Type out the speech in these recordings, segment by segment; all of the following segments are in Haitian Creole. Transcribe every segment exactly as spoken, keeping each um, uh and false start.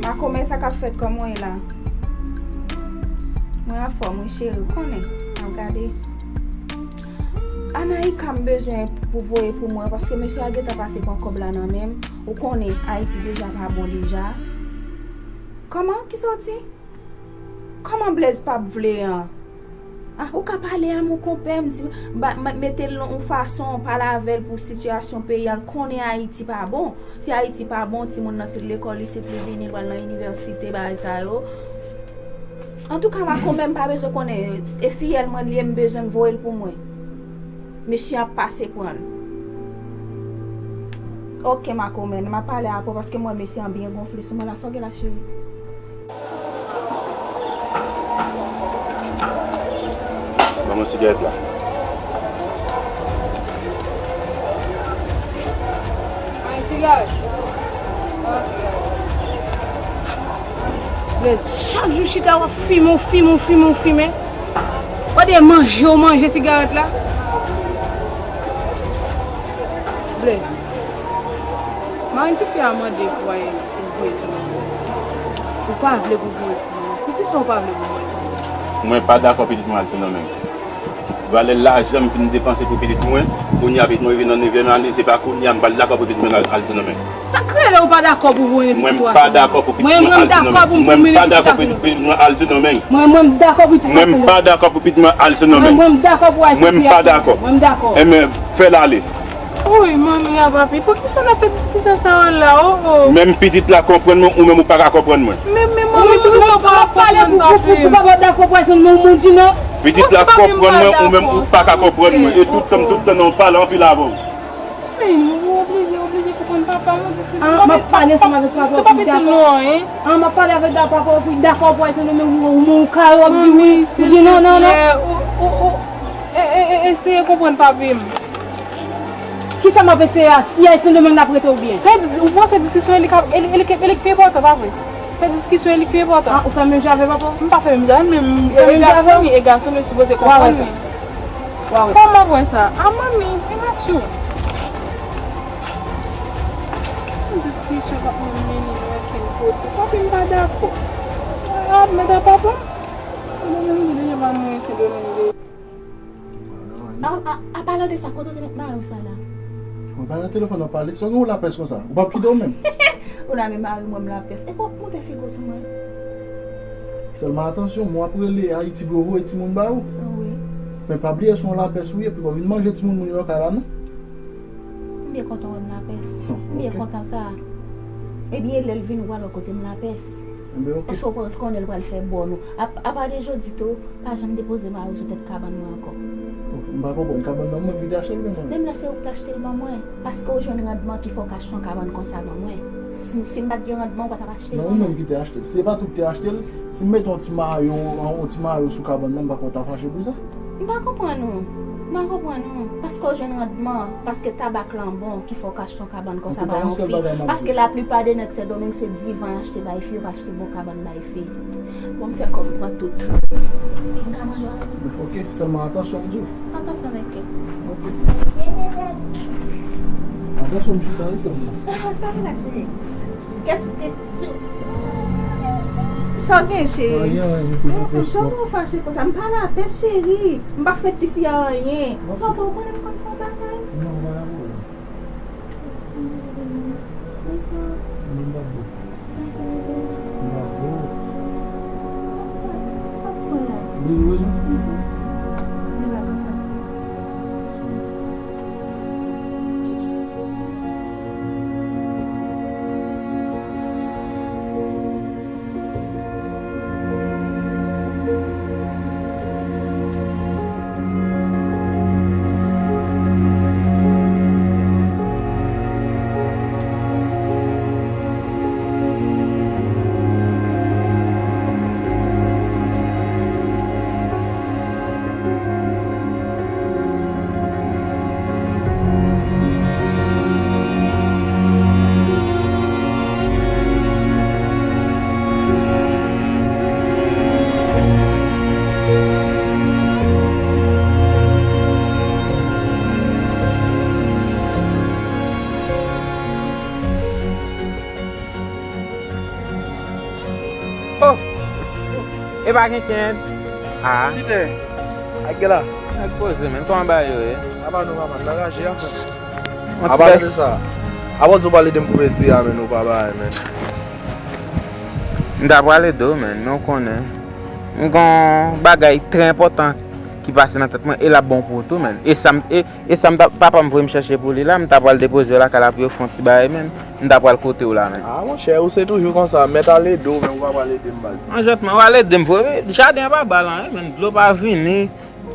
Makomè, sa k ap fèt, kòman w ye la? Mwen anfòm, wi, cheri, ou konnen. N ap gade. Anaïka, m bezwen pou voye pou mwen, paske mesye a gentan pase pran kòb la nan men m. Ou konnen, Ayiti deja pa bon deja. Kòman? Kisa w di? Kòman Blaze p ap vle an? Ah, ou ka pale a mon konpè, m di, ba, m-, mete l nan yon fason, pale avè l pou sitiyasyon peyi a, l konnen Ayiti pa bon. Si Ayiti pa bon, timoun nan se lekòl isit li vini, l pral nan inivèsite, bagay sa yo. Antouka, Makomè, m pa bezwen konnen, e fiyèl mwen li ye, m bezwen l voye l pou mwen. Mesye ap pase pran l. Oke, Makomè, n a pale apre paske mwen mesye an byen gonfle sou mwen la, sa w gen la, cheri? Ban mwen sigarèt la. Ay, sigarèt. Blaze, chak jou chita w ap fimen, w fimen, w fimen, w fimen. Ou de manje, w manje sigarèt la. Blaze. Mari tifi a mande pou al, pou voye Sendomeng. Ou pa vle pou voye Sendomeng. Poukisa ou pa vle pou voye Sendomeng? Mwen pa dakò pitit mwen al Sendomeng. Valè lajan m fin depanse pou pitit mwen, kounye a pitit mwen rive nan nevyèm ane, se pa kounye a m pral dakò pou pitit mwen al, al Sendomeng. Sa k rele ou pa dakò pou voye pitit ou al Sendomeng? Mwen pa dakò pou pitit mwen al Sendomeng. Mwen pa dakò pou pitit mwen al Sendomeng. Mwen, mwen dakò pou pitit mwen al Sendomeng. Mwen, mwen dakò pou pitit mwen al Sendomeng. Mwen, mwen dakò pou al Sendomeng. Mwen pa dakò. Mwen dakò. Enben, fè l ale. Wi, manmi a papi, poukisa n ap fè diskisyon sa yo la, o, o? Menm pitit la konprann mwen, ou menm ou pa ka konprann mwen. Men, men, manmi, poukisa w pa konprann papi m? Ou pa dakò pou al Sendomeng, ou di non. Pitit la konprann mwen, ou menm ou pa ka konprann mwen. E tout tan, tout tan, nan w pale anpil avè w. Men, ou oblije, oblije konprann papa m, diskisyon. Ah, m ap pale ansanm avèk papa w pou dakò. Ah, m ap pale avèk papa w pou dakò pou al Sendomeng, ou, ou, ou kare w ap di wi, ou di non, non, non. Ou, ou, ou, e, e, e, eseye konprann papi m. Kisa m ap eseye a? Si al Sendomeng n ap rete oubyen? Fè di-, ou panse diskisyon e li ka, e li, e li, e li k pi enpòtan, pa vre? Fè diskisyon e li k pi enpòtan. Ah, ou fè menm jan avè papa w? M pa fè menm jan, men m, e gason li, e gason li, li sipoze konprann li. Kòman w wè sa? A manmi, e match ou. Diskisyon p ap menm mennen nou okenn kote. Papi m pa dakò. A, mèt a papa. Se Sendomeng li deja pa mwen, Sendomeng li. A, a, a, palan de sa, kote w te met mari w sa la? Mwen pa nan telefòn nan pale. Sa w gen w lapès konsa? Ou p ap kite w menm? Ou la men mari mwen m lapès. E pa w ap monte figo sou mwen? Sèlman atansyon, mwen ap rele Ayiti pou yo voye timoun ba ou. Wi. Men pa bliye se yon lapès ou ye, epi w vin manje timoun moun yo kay la non. M byen kontan wè m lapès. M byen kontan sa. Ebyen, lè l vin, ou pral wè kote m lapès. Enben, oke. Paske w konnen l pral fè bòn ou. A, apa de jodi tou, pa janm depoze mari w sou tèt kabann mwen ankò. M pa konprann, kabann nan mwen ki te achte l oubyen mwen menm? Menm lè se ou ki te achte l ban mwen, paske w jwenn randman ki fè w ka achte yon kabann konsa ban mwen. Si, si m pa t gen randman, ou pa t ap achte l ban mwen. Non, ou menm ki te achte l. Si se pa t ou ki te achte l, si m mete yon ti mayo, yon ti mayo sou kabann nan, m pa kwè w ta fache pou sa. M pa konprann ou. M pa konprann ou. Paske w jwenn randman, paske tabak lan bon, ki fè w ka achte yon kabann konsa ba yon fi. Paske laplipa de nèg Sendomeng se divan y achte bay fi, yo pa achte bon kabann bay fi. Bon, m fè kò m pran tout. M ka manje w avè m? Ok, sèlman atansyon m di w. Atansyon de kè. Ok. Atansyon m chita wi sèlman. Sa vin la cheri. Kès, kè, sou. Sa w gen cheri? Anyen, anyen, m konnen. Jan w fache konsa, m pa lapès cheri. M pa fè tifi a anyen. Sa w pa w konnen m konn fè yon bagay. Non, pa gen pwoblèm. Oh! E pa kenken. Ah. Pite. Ak gala. Ak poze, men. Kòman bagay yo ye? Apa nou, papa, n anraje a, frè. Apa de sa. Apa w di w pral ede m koupe ti a, men ou pa bay, men. M ta pral ede w, men, men w konnen. M gon bagay trè enpòtan ki pase nan tèt mwen, e l ap bon pou ou tou, men. E sa m, e, e sa m ta, papa m voye m chèche pou li la, m ta pral depoze w lakay la pou yo fè yon ti bagay, men. M ta pral kote w la, men. Ah, monchè, ou se toujou konsa. M mèt al ede w, men ou pa pral ede m, baz. An jèt, men, w al ede m, vre. Jaden an pa ba l anyen, men. Dlo pa vini.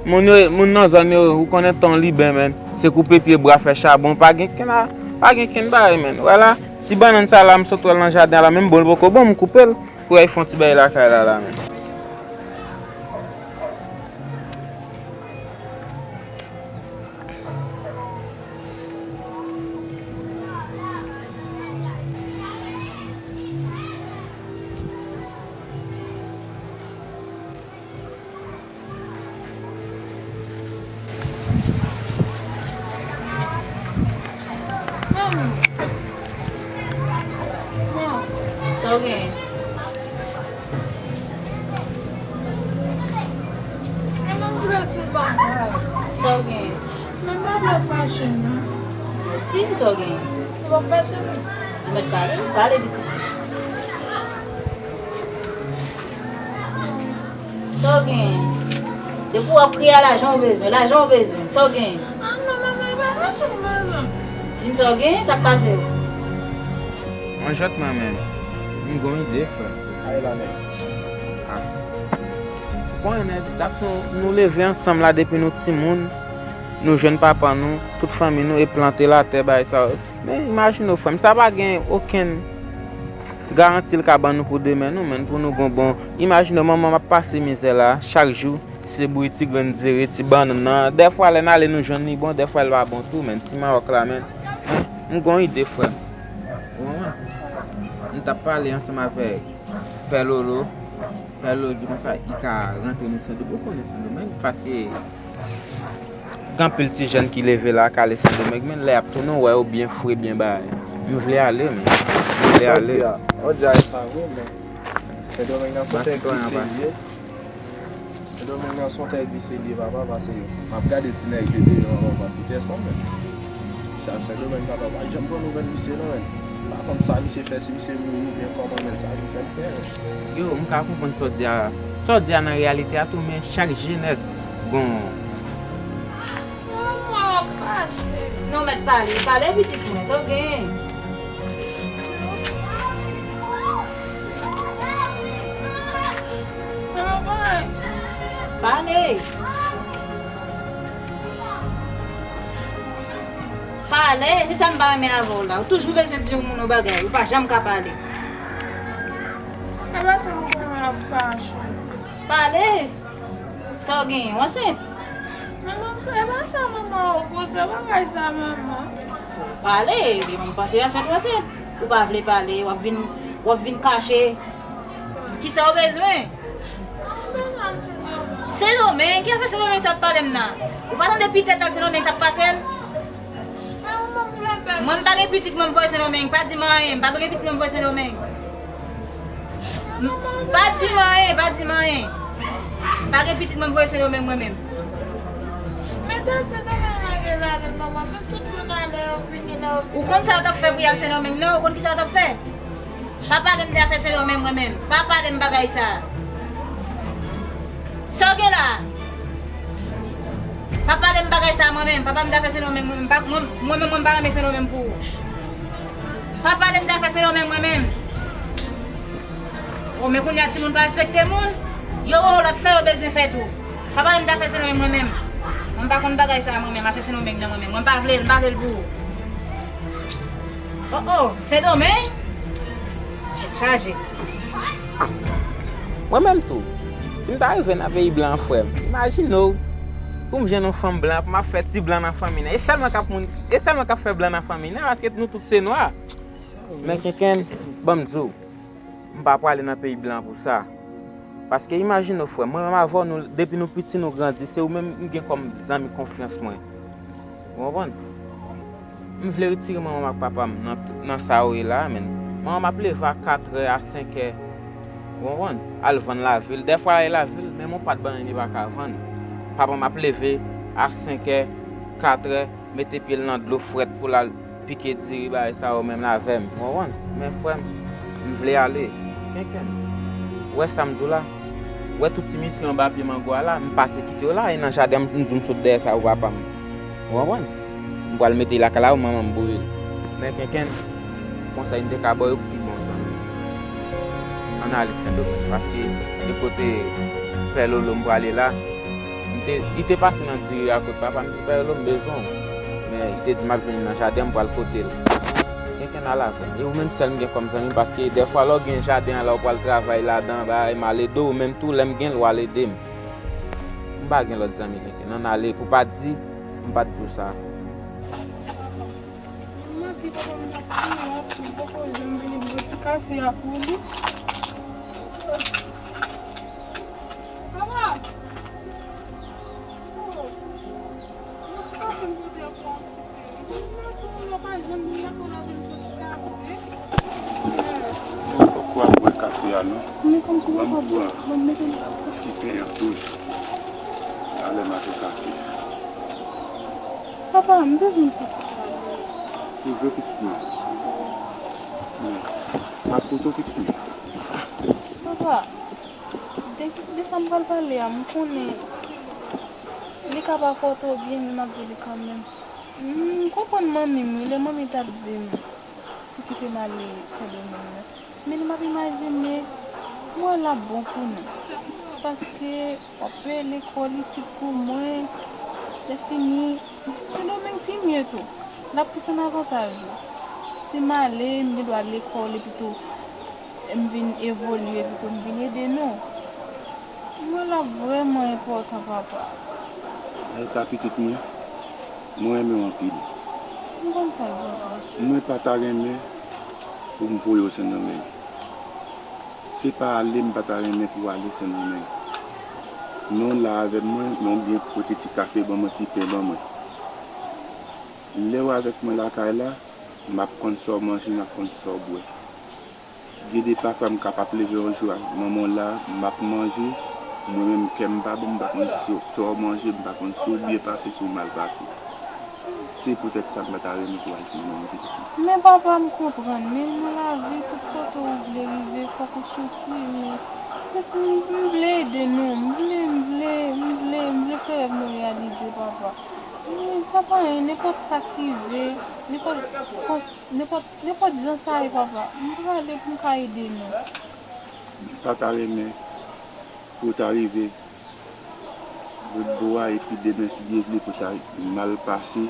Moun yo, moun nan zòn yo, ou konnen tan libè, men. Se koupe pye bwa, fè chabon, pa gen kenn a, pa gen kenn bagay, men. Wè la, ti bannann sa la, m sot wè l nan jaden la, menm bon, l poko bon, m koupe l. Pou y al fè yon ti bagay lakay la, la, men. Sa w gen? Sa w gen? Men pa vle fache non. Di m sa w gen. Ou pa fache non. Ou mèt pale, pale pitit. Sa w gen? Depi w ap kriye a lajan w bezwen, lajan w bezwen. Sa w gen? Ah non, manman, e pa lajan m bezwen. Di m sa w gen, sa k pase w? Mwen jwèt mwen menm. M gon ide, frè. Ay la, nèg. Ah. Bon, nèg, dat nou, nou leve ansanm la depi nou timoun. Nou jwenn papa nou, tout fanmi nou, e plante latè, bagay sa yo. Men imajine w, frè m, sa pa gen okenn garanti l ka ban nou pou demen nou, men pou nou gon bon. Imajine w, manman m ap pase mizè la, chak jou, se bouyi ti grenn diri, ti bannann nan. Dèfwa, lè n ale, nou jwenn li bon, dèfwa, l pa bon tou, men ti mawòk la, men. M gon ide, frè m. Ou konprann? M t ap pale ansanm avèk Pè Lolo. Pè Lolo di konsa, li ka rantre nan Sendomeng. Ou konnen Sendomeng, paske gen anpil ti jèn ki leve la, k ale Sendomeng, men lè y ap tounen, w wè yo byen fre, byen bagay. M vle ale, men. M vle ale. Sa w di a, sa w di a, e sa vre, men Sendomeng nan se yon tè glise li ye. Sendomeng nan se yon tè glise li ye, papa, paske m ap gade ti nèg yo deyò anvan Peterson, men. Misye al Sendomeng, papa, pa janm pran nouvèl misye, non, men. Pa konn sa misye fè, si misye mouri oubyen kòman, men sa vin fè m pè, men. Yo, m ka konprann sa w di a. Sa w di a nan reyalite a tou, men chak jenès gon. Manman, w ap fache. Non, mèt pale, pale pitit mwen, sa w gen? Manman, pale. Pale, se sa m pa renmen avè w la. Ou toujou bezwen di yon moun yon bagay, ou pa janm ka pale. E pa sa m konnen ap fache. Pale! Sa w genyen? W ansent? Manman, e pa sa, manman, ou koze bagay sa, manman. Pale, ebyen, mwen panse ansent, w ansent. Ou pa vle pale, w ap vin, w ap vin kache. Kisa w bezwen? Mwen bezwen al Sendomeng. Sendomeng? Ki afè Sendomeng sa ap pale m nan? Ou pa tande pitèt al Sendomeng sa ap pase l? Mwen m pa gen pitit mwen m voye Sendomeng, pa di m anyen, m pa gen pitit mwen m voye Sendomeng. M, pa di m anyen, pa di m anyen. M pa gen pitit mwen m voye Sendomeng mwen menm. Men sa Sendomeng la gen ladan l, manman, men tout moun ale yo vini la yo vini. Ou konn sa yo t ap fè pou y al Sendomeng nan, ou konn kisa yo t ap fè? Pa pale m de afè Sendomeng mwen menm. Pa pale m bagay sa. Sa w gen la? Pa pale m bagay sa mwen menm. Pa pale m de afè Sendomeng mwen menm. Pa, mwen, mwen menm, mwen pa renmen Sendomeng pou ou. Pa pale m de afè Sendomeng mwen menm. O, men kounye a timoun pa respekte moun. Yo wè w l ap fè, yo bezwen fè tou. Pa pale m de afè Sendomeng mwen menm. Mwen pa konn bagay sa mwen menm, afè Sendomeng nan mwen menm. Mwen pa vle l, m pa vle l pou ou. Oh, oh, Sendomeng? Tèt chaje. Mwen menm tou, si m ta rive nan peyi blan an, frè m, imajine w, pou m jwenn yon fanm blan, pou m ap fè ti blan nan fanmi nan. E sèl mwen k ap moun, e sèl mwen k ap fè blan nan fanmi nan, paske nou tout se nwa. Men kenken, ban m di w, m pa prale nan peyi blan pou sa. Paske imajine w, frè m, mwen menm avè w, nou, depi nou piti, nou grandi, se ou menm m gen kòm zanmi konfyans mwen. Ou konprann? M vle retire manman m ak papa m nan, nan sa yo ye la a, menn. Manman m ap leve a katrè, a senkè. Ou konprann? Al vann lavil. Dèfwa al lavil, menm yon pat bann li pa ka vann. Papa m ap leve a senk è, kat è, mete pye l nan dlo frèt pou l al pike diri bagay sa yo menm avè m. Ou konprann? Men frè m, m vle ale. Kenkenn. Ou wè sa m di w la? Ou wè tout ti misye anba pye mango a la, m pase kite yo la, e nan jaden an m di w m sot dèyè sa pou papa m. Ou konprann? M pral mete l lakay la pou manman m bouyi l. Men Kenkenn, konsèy m te ka ba w yo pou pi bon zanmi. Ann ale Sendomeng, paske e kote Pè Lolo m prale la, m te, li te pase nan diri a kot papa m, di Pè Lolo m bezwen w. Men li te di m ap jwenn li nan jaden, m pral pote l. Kenkenn al avè m. E ou menm sèl m gen kòm zanmi, paske dèfwa lè w gen jaden an la, ou pral travay ladan, bagay, m al ede w, ou menm tou, lè m gen l, w al ede m. M pa gen lòt zanmi, Kenkenn. Ann ale, pou pa di, m pa t di w sa. Mwen manke papa m t ap kriye, m poko janm vini bwè ti kafe a pou li. Papa! Oh! Mwen ti kafe m pote ap la ti pe. Mwen pa janm vin la pou la vin bwè ti kafe. Mwen poko ap bwè kafe a non. Ban m pran ti pen an tou. Talè m a fè kafe. Papa, m bezwen pitit la. Ou jwe pitit mwen. Men, m ap kote w pitit mwen. Papa, de ki, de sa m pral pale a, m konnen li ka pa fè w twò byen, men m ap di li kanmenm. M konprann manmi m, wi, lè manmi t ap di m pou kite m ale Sendomeng nan. Men m ap imajine, m wè l ap bon pou nou. Paske w ap peye lekòl isit pou mwen. Lè fini, Sendomeng pi mye tou. L ap plis an avantaj ou. Si m ale, m gen dwa al lekòl epi tou m vin evolye epi tou m vin ede nou. M wè l ap vrèman enpòtan, papa. Alta pitit mwen, mwen renmen w anpil. M konn sa, papa. Mwen pa ta renmen pou m voye w Sendomeng. Se pa ale m pa ta renmen pou w ale Sendomeng. Men w la avè mwen, men w byen pote ti kafe ban mwen, ti pen ban mwen. Lè w avèk mwen lakay la, m ap konn sa w manje, m ap konn sa w bwè. Gen de pafwa m kapab leve yon jou ak manman w la, m ap manje, mwen menm kè m pa bon, m pa konn si w, sa w manje, m pa konn si w byen pase, si w mal pase. Se poutèt sa m pa ta renmen pou w al Sendomeng pitit mwen. Men papa, m konprann, men nan lavi, tout kote w vle rive, fòk ou soufri, men, men si m, m vle ede nou, m vle, m vle, m vle, m vle fè rèv nou reyalize, papa. Men sa pa anyen, nenpòt sa k rive, nenpòt, nenpòt, nenpòt jan sa ye, papa, m prale pou m ka ede nou. M pa ta renmen pou w ta rive Lòt bò a, epi demen, si Dye vle, pou ta mal pase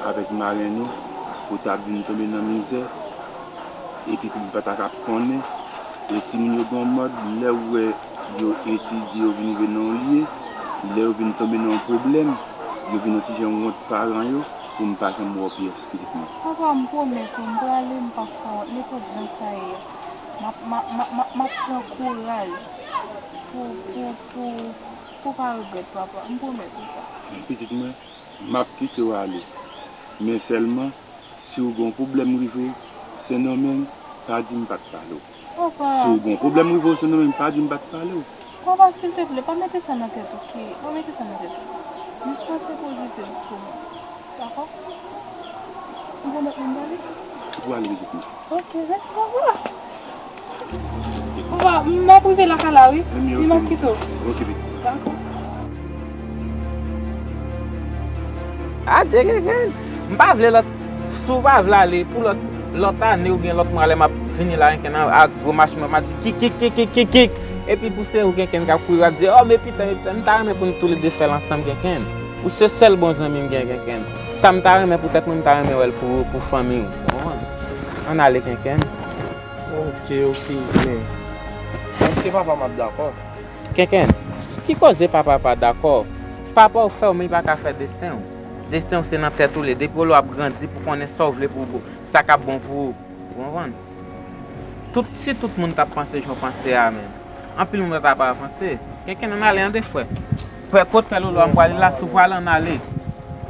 avèk marenn ou, pou ta vin tonbe nan mizè, epi pou m pa ta ka konnen. E timoun yo gen yon mòd, lè w wè yo etidye, yo vin rive nan yon lye, lè yo vin tonbe nan yon pwoblèm, yo vin yon ti jan wont paran yo, pou m pa janm wè w pi, pitit mwen. Papa, m pwomèt ou, m prale, m p ap fè wont, nenpòt jan sa ye. M ap, m ap, m ap, m ap, m ap pran kouraj pou, pou, pou, pou w pa regrèt, papa. M pwomèt ou sa. Men pitit mwen, m ap kite w ale. Men sèlman, si w gen yon pwoblèm rive w Sendomeng, pa di m pa t pale w. Papa. Si w gen yon pwoblèm rive w Sendomeng, pa di m pa t pale w. Papa, silteplè, pa mete sa nan tèt ou, ki, pa mete sa nan tèt ou. Jis panse pozitif pou mwen. Dakò? Ou pwomèt mwen prale? Ou ale pitit mwen. Ok, mèsi, papa. Papa, m ap rive lakay la, wi. Epi m ap kite w. Ok, pitit. Dakò. Adje, Kenkenn. M pa vle lòt, si w pa vle ale pou lòt, lòt ane oubyen lòt mwa lè m ap vini la, Kenkenn, ak gwo machin mwen, m ap di kik, kik, kik, kik, kik, kik. Epi pou se ou, Kenkenn, k ap kouri, w ap di, oh, men pita, men pita. M ta renmen pou nou toulede fè l ansanm, Kenkenn. Ou se sèl bon zanmi m gen, Kenkenn. Sa m ta renmen pou tèt mwen, m ta renmen wè l pou, pou fanmi w. Ou konprann? Ann ale, Kenkenn. Ok, ok, men. Èske papa m ap dakò? Kenkenn, ki koze papa pa dakò? Papa w fè w, men li pa ka fè desten w. Desten w se nan tèt ou l ye. Depi w lè w ap grandi pou konnen sa w vle pou, pou sa k ap bon pou ou. Ou konprann? Tout, si tout moun t ap panse jan w panse a menm, anpil moun pa t ap avanse. Kenkenn, ann ale, tande frè. Frè, kot Pè Lolo a m prale la, si w prale, ann ale.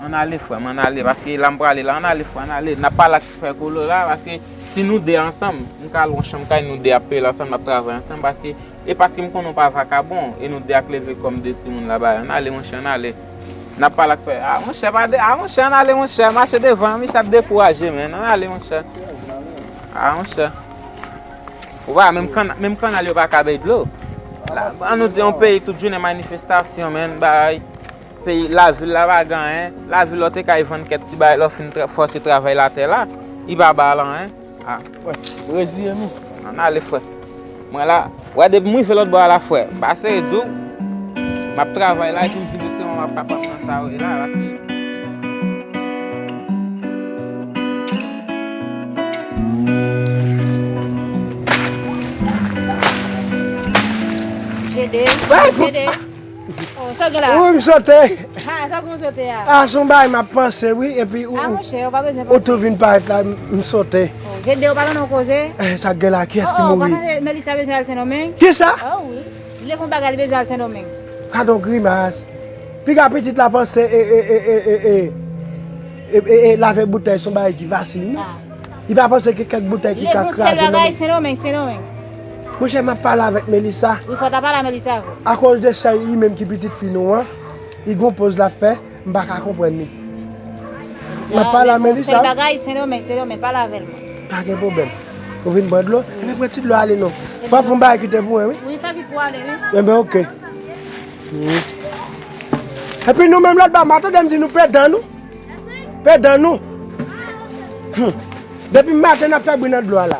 Ann ale, frè m, ann ale, paske la m prale la, ann ale, frè, ann ale. N ap pale ak frè Kolo la, paske Si nou de ansanm, m ka lwe yon chanm kay, nou de ap peye l ansanm, n ap travay ansanm, paske, e paske m konnen w pa vakabon, e nou de ap leve kòm de timoun la, bay, ann ale, monchè, ann ale. N ap pale ak frè, a, monchè, pa de, a, monchè, ann ale, monchè, mache devan, misye ap dekouraje, menn, ann ale, monchè. A, monchè. Ou pa, menm kann-, menm kannal yo pa ka bay dlo. La, an nou di yon peyi tout jounen manifestasyon, menn, bay. Peyi, lavil la pa gen anyen. Lavil la w te kay vann kèk ti bagay, lè w fin tra-, fòse travay latè la, li pa ba l anyen. A. Frè, reziye nou. Ann ale, frè. Mwen la, wè, depi m rive lòt bò a la, frè, m pa sere di w, m ap travay la, epi m vin retire yon avoka pa m nan sa yo, e la, paske Jede, Jede. Oh, sa w gen la? Wi, m sote. Ha, sa w gen w sote a? A, se yon bagay m ap panse, wi, epi ou, a, monchè, ou pa bezwen panse. Ou tou vin parèt la, m, m sote. Oh, Jede, ou pa tande yon koze? Eh, sa k gen la, kiyès ki mouri? Oh, oh, ou pa tande Melissa bezwen al Sendomeng? Kisa? Oh, wi. Li leve yon bagay, li bezwen al Sendomeng. Gade yon grimas. Piga pitit la panse, e, e, e, e, e, e, e, e, lave boutèy se yon bagay ki fasil, non? Ah. Li pa panse ke kèk boutèy ki ka kraze nan men. Sendomeng, Sendomeng. Monchè, m ap pale avèk Melissa. Wi, fò w ta pale a Melissa vre. Akoz de sa, li menm ki pitit fi nou an, li gon pòz l ap fè, m pa ka konprann li. M ap pale a Melissa. Sèl bagay, Sendomeng, Sendomeng, pale avè l. Pa gen pwoblèm. Ou vin bwè dlo? Ebyen, pran ti dlo ale non. Fò w fè yon bagay kite pou mwen, wi. Wi, fè vit pou w ale, wi. Ebyen, oke. Hmm. Epi nou menm lòt bò, m pa tande m di nou pè dan nou. Pè dan nou. Hmm. Depi maten n ap fè bri nan dlo a la.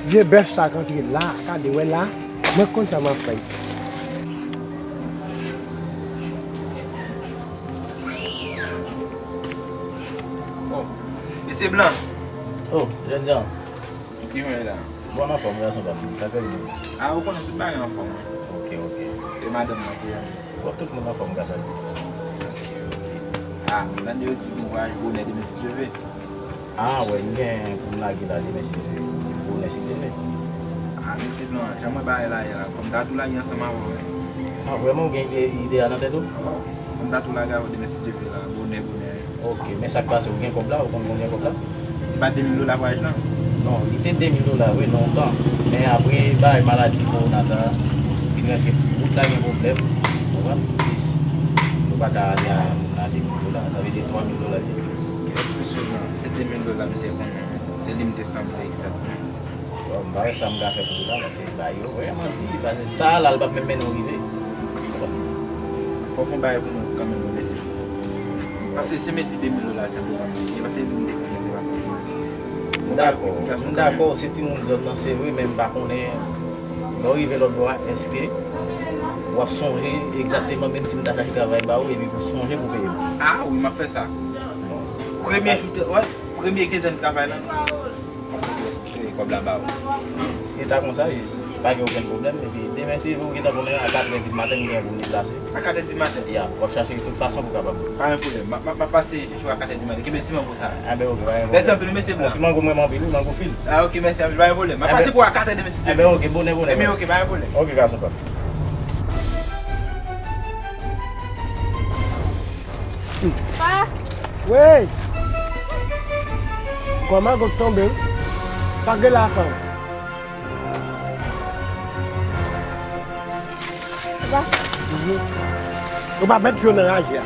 Vye bèf sa k antre la, gade wè la, mwen konn sa m ap fè. Oh, mesye Blan. Oh, jènjan. Kijan w ye la? Bon, anfòm, gason pa m. Sa k ap di? Ah, ou konnen tout bagay anfòm, wi. Ok, ok. E madanm nan, kijan l ye? Bon, tout moun anfòm, gason. Ok, ok. Ah, m tande yo di m ou vwayaj bonè demen si Dye vle. Ah, wè, m gen pou m lage la demen si Dye vle. Bonè si Dye vle. Ah, mesye Blan, jan m wè bagay la ye la, fò m ta tou lage ansanm avè w, wi. Ah, vrèman, ou gen ide, ide a nan tèt ou? Fò m ta tou lage avè w demen si Dye vle la, bonè, bonè. Ok, men sa k pase, ou gen kòb la, ou konn konbyen kòb la? Se pa de mil dola vwayaj lan? Non, li te de mil dola, wi, lontan. Men apre, bay maladi kowona sa, vin rantre, wout la gen pwoblèm, ou konprann? Plis, nou pa ka ale a, a de mil dola, sa vle di twa mil dola li te. Kèt mesye Blan, se de mil dola m te konnen, se li m te sanble egzakteman. Bon, m pa wè sa m ka fè pou ou la, paske bay yo vrèman di, paske sa a la, l p ap menm mennen w rive. Fò w fè yon bagay pou mwen kanmenm, wi, mesye. Paske se mezi de mil dola senpleman, e paske li m te konnen se pa pou mwen. M dakò, m dakò, se timoun zòn nan, se vre, men m pa konnen, lè w rive lòt bò a, èske w ap sonje egzakteman, menm si m ta chache travay ba ou, epi pou sonje pou peye m? Ah, wi, m ap fè sa. Bon. Premye jou, wè, premye kenzèn travay lan. Kòb la ba ou. Si e ta konsa, pa gen okenn pwoblèm. Epi demen, si ou gentan konnen, a katrè di maten, m gen pou m deplase. A katrè di maten? Ya, w ap chache tout fason pou kapab. Pa gen pwoblèm. M ap, m ap, m ap pase chèche w a katrè di maten. Kenbe ti mango sa. Enben, oke, pa gen pwoblèm. Mèsi anpil, mesye Blan. Ti mango m renmen anpil, wi, mango fil. Ah, oke, mèsi anpil. Pa gen pwoblèm. M ap pase pou w a katrè demen, si Dye vle. Enben, oke, bonè, bonè. Enben, oke, pa gen pwoblèm. Oke, gason pa m. Pa. Wey! Kòman gòt tonbe, wi? Sa gen la, fanm? Papa. Mhm. Ou pa mèt pye w nan raje a.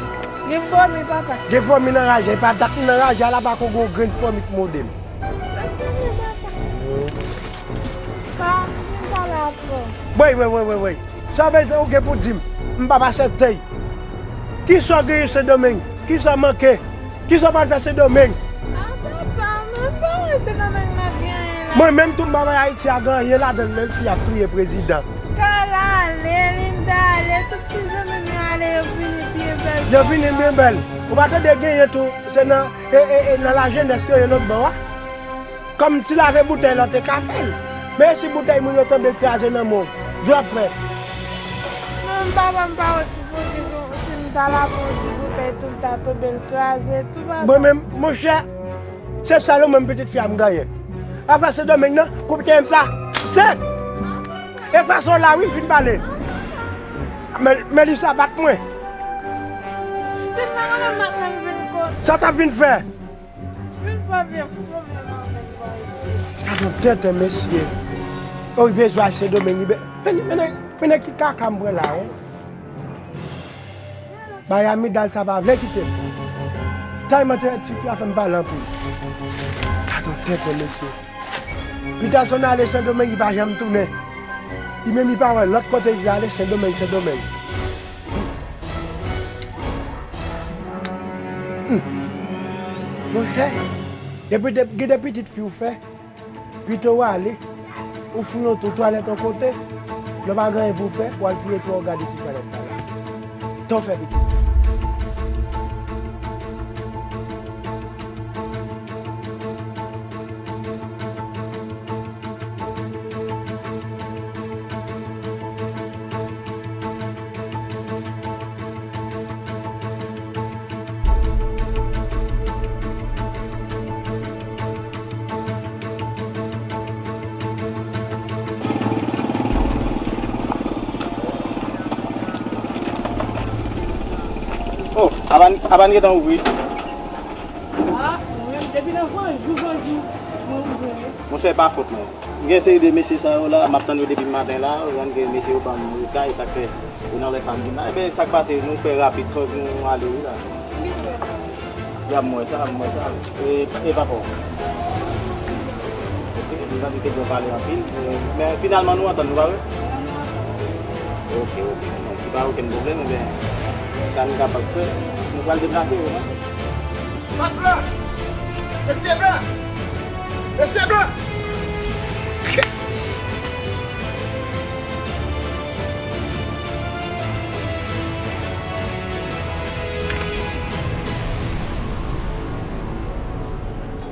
Gen fomi, papa. Gen fomi nan raje a. E pa dat m nan raje a la, pa ko gen yon grenn fomi k mòde m. Gen fomi, papa. Mhm. Pa, m pa la, papa. Wey, wey, wey, wey, wey. Sa w bezwen ou gen pou di m? M p ap aksepte. Kisa w genyen Sendomeng? Kisa w manke? Kisa w pral fè Sendomeng? A, papa, men pa wè Sendomeng nan gen anyen la. Mwen menm tou m pa wè Ayiti a gen anyen ladan l, menm si y ap touye prezidan. Kal ale, Linda ale, tout ti zanmi m yo ale, yo vini byen bèl. Yo vini byen bèl. Ou pa tande genyen tou, se nan, e, e, e, nan lajenès yo ye lòt bò a. Kòm ti lave boutèy la te ka fè l. Men si boutèy moun yo tonbe kraze nan men w, djòb frè. Non, papa, m pa wè ki kote si m ta lave yon ti boutèy tou l ta tonbe l kraze tou, papa. Mwen menm, monchè, se sèl ou menm pitit fi a m genyen. Afè Sendomeng nan, koup tè m sa, sèk. E fason la, wi, m fin pale. Mel- Melissa, bat mwen. Se pa mwen bat mwen vin kote. Sa w t ap vin fè? Vin fè byen pou mwen, mwen vin fè. Gad yon tenten, mesye. O, li bezwen al Sendomeng, li be- men, men, men, men ki kaka m pran la, wi. Bay amidal sa pa vle kite m. Tèlman ti, ti fi a fè m pale anpil. Gad yon tenten, mesye. Pita son ale Sendomeng, li pa janm tounen. Li menm li pa wè lòt kote li ale, Sendomeng, Sendomeng. Hmm. Monchè, depi de- gen de pitit fi w fè, pito w ale, ou fouye yon twou twalèt yon kote, lè w pa gen anyen pou w fè, w al fouye twou, w gade si twalèt la la. Tan w fè pito. Oh, Aban, Aban gentan ouvri. Ah, mwen menm, depi nan granjou, granjou, mwen ouvri, wi. Monchè, pa fòt mwen. M gen seri de mesye sa yo la, m ap tann yo depi maten la, ou konprann ke mesye yo ban m reta, e sa k fè yo nan lè sa m vin la. Ebyen, sa k pase, nou fè rapid, fòk nou ale, wi la. Ya, m wè sa, m wè sa. E, e papa w? Ok, li santi ke bon pale anpil. E, men finalman, nou antann, nou pa vre? Ok, ok. Bon, se pa okenn pwoblèm, ebyen, sa nou kapab fè, nou pral deplase yo, non? Mas blan! Mesye blan! Mesye blan!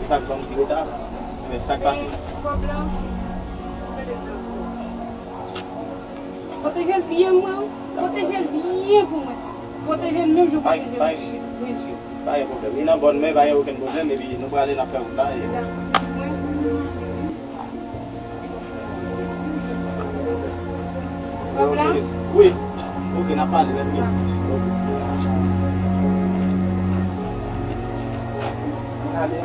E sa k ban m ti reta? Men sa k pase? Kòb la. Pwoteje l byen, mwen. Pwoteje l byen pou mwen. Pwoteje l menm jan w pwoteje m. Pa gen pwoblèm. Li nan bòn men, pa gen okenn pwoblèm. Epi nou prale, n ap fè wout la. E... Wi. Ok, n ap pale, mèt. Ok. Ale.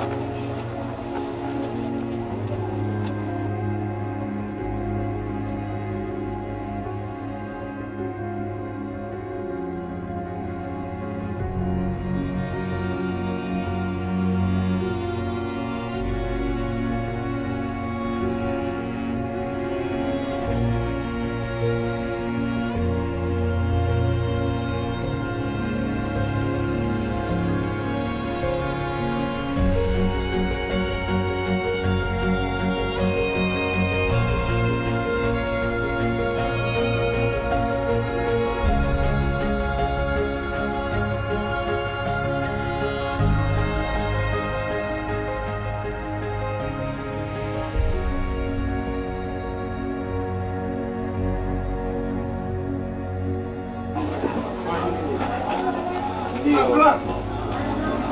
Asma!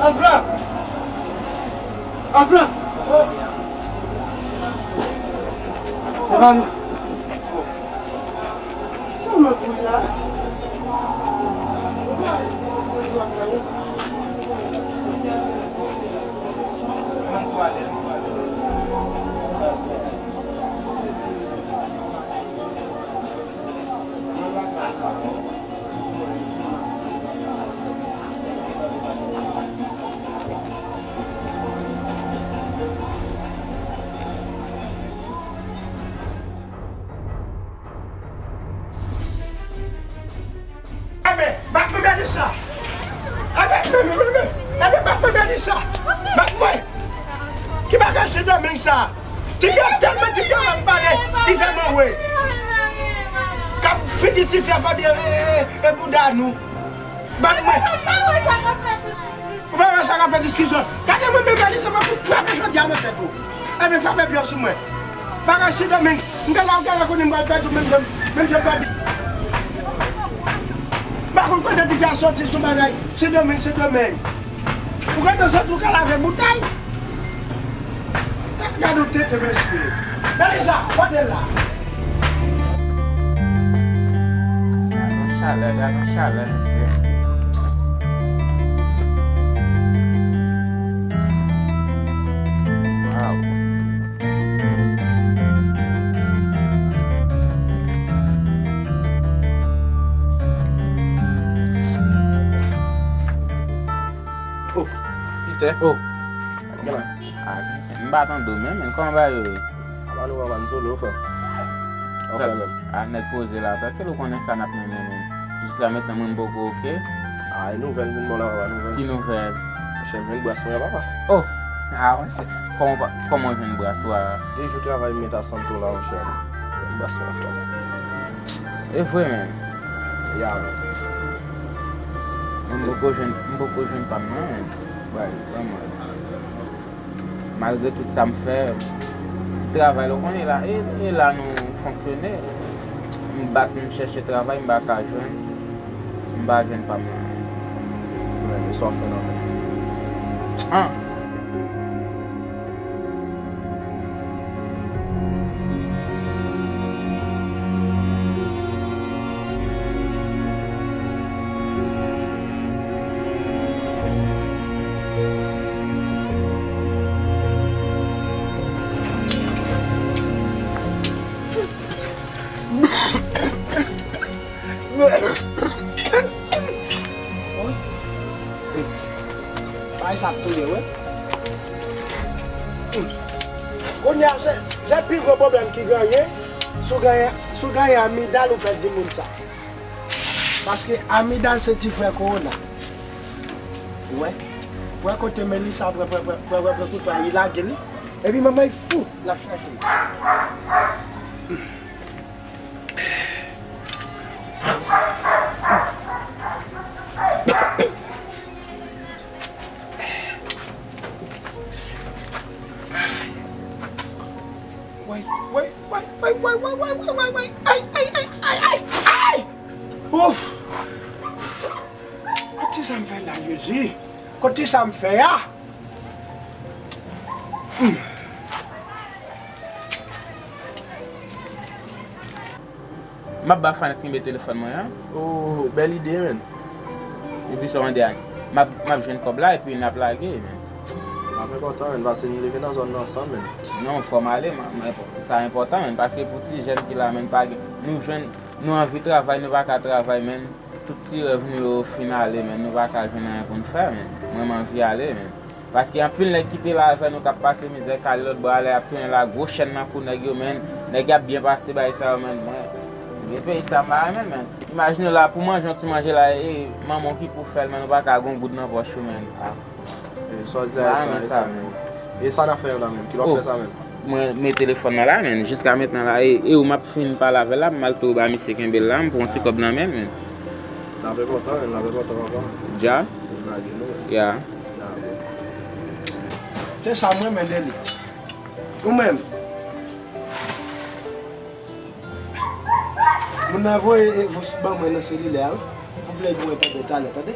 Asma! Asma! Evan! Enben, bat mwen Melissa. Enben, enben, enben, enben, bat mwen Melissa. Bat mwen. Ki bagay Sendomeng sa? Tifi a tèlman tifi a ap pale, li fè mwen wè. Kap figi tifi a fò de, e, e, e bouda nou. Bat mwen. Ou pa wè sa k ap fè diskisyon? Gade mwen menm Melissa, m ap fout frape jodi a nan tèt ou. Enben, frape pye w sou mwen. Bagay Sendomeng, m gala, ou gala konnen m pral pèdi w menm jan, menm jan m pèdi. M pa konn kote tifi a soti sou bagay Sendomeng, Sendomeng. Ou gentan santi w ka lave boutèy? Gad, gad yon tenten mesye. Melissa, pote l la. Chalè, gad yon chalè, mesye. Waw. Oh, Peter. Oh. Kòman? Ah, m pa tande w menm, menm. Kòman bagay yo ye? Apa nou pa ban solo, frè? Anfen menm. Ah, nèg poze la, tranquille, ou konnen sa n ap mennen menm. Jis la menm mwen m poko oke. Ah, e nouvèl vin bò la, papa, nouvèl. Ki nouvèl? Monchè, m jwenn bras mwen, papa. Oh! Ah, monchè, kòman w pa, kòman w jwenn bras ou a? De jou travay m met a Santo la, monchè. M jwenn bras mwen, frè. E vre menm? Ya, menm. M poko jwenn, m poko jwenn pa m nan, menm. Bay, vrèman. Malgre tout sa m fè, ti travay la, ou konnen la, e, e la nou fonksyone. M bat, m chèche travay, m pa ka jwenn. M pa jwenn pa m nan. Mwen renmen sa w fè nan men. An! Bagay sa ap touye, wi. Kounye a, se, se pi gwo pwoblèm ki genyen, si w genyen, si w genyen amidal, ou pèdi moun sa. Paske amidal se ti frè kowona. Ou wè? Ou wè kote Melissa pran, pran, pran, pran, pran, pran kout pa, li lage li. Epi manman l fou, l ap chache. Woy, woy, woy, woy, woy. Ay, ay, ay, ay, ay, ay. Ouf! Kot ti sa m fè la, Jezi? Kot ti sa m fè a? Hmm. M ap ba Fanès kenbe telefòn mwen an. Oh, bèl ide, menn. Epi sa w mande a, m ap, m ap jwenn kòb la epi n ap lage, menn. N ap enpòtan, menn, paske nou leve nan zòn nan ansanm, menn. Non, fò m ale, m, m, sa enpòtan, menn, paske pou ti jèn ki la, menn, pa gen, nou jwenn, nou anvi travay, nou pa ka travay, menn. Tout ti rèv nou yo fin ale, menn, nou pa ka jwenn anyen pou n fè, menn. Mwen, m anvi ale, menn. Paske anpil nèg ki te la avè nou k ap pase mizè, k ale lòt bò a, lè y ap tounen la, gwo chèn nan kou nèg yo, menn. Nèg y ap byen pase bay sa yo, menn. Mwen, vye peyi sa, m pa renmen l, menn. Imajine w la, pou manje yon ti manje la, e manman w ki pou fè l, menn, ou pa ka gen yon goud nan pòch ou, menn. Ah. E sa w di a, e sa, e sa, menn. E sa n ap fè la, menn? Kilè w ap fè sa, menn? Mwen met telefòn nan la, menn. Jiska mentnan la, e, e ou m ap fin pale avè l la, m al tou ba misye kenbe l la, m pran ti kòb nan men l, menn. N ap enpòtan, menn, n ap enpòtan, papa. Dja? Lage nou. Ya. Ya, bon. Se sa m renmen de li. Ou menm. Moun nan voye, e, vòs ban mwen nan selilè a, wi. Pou play pou mwen tande talè, tande?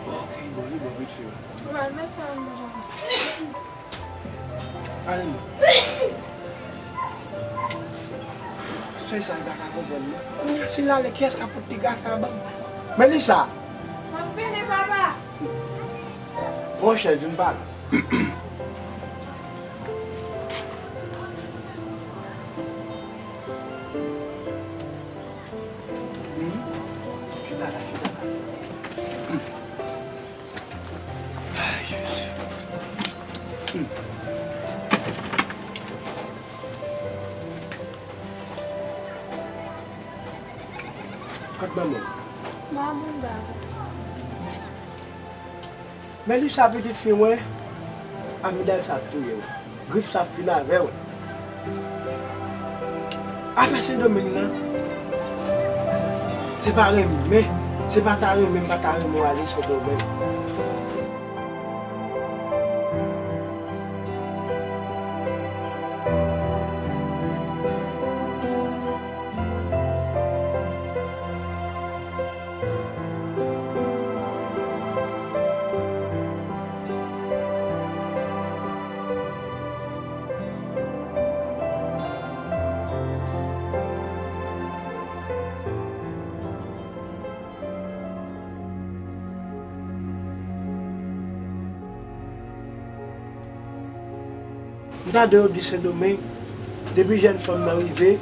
Ok, bon, li bon, vit fè. Ou pral met sa anndan, papa. Ale, non. Sè sa, li pa ka konprann, non. Kounye a, si l ale, kiyès k ap pot piga fè a ban m? Melissa! M ap vini, papa. Pran yon chèz, vin pale. Hmm? Chita la, chita la. Hmm. Ay, Jezi. Hmm. Kot manman? Manman ba. Melissa, pitit fi mwen, amidal sa ap touye w. Grip sa ap fin avè w. Afè Sendomeng nan, se pa renmen, se pa ta renmen, m pa ta renmen w ale Sendomeng. Tande yo di Sendomeng, depi jèn fanm nan rive,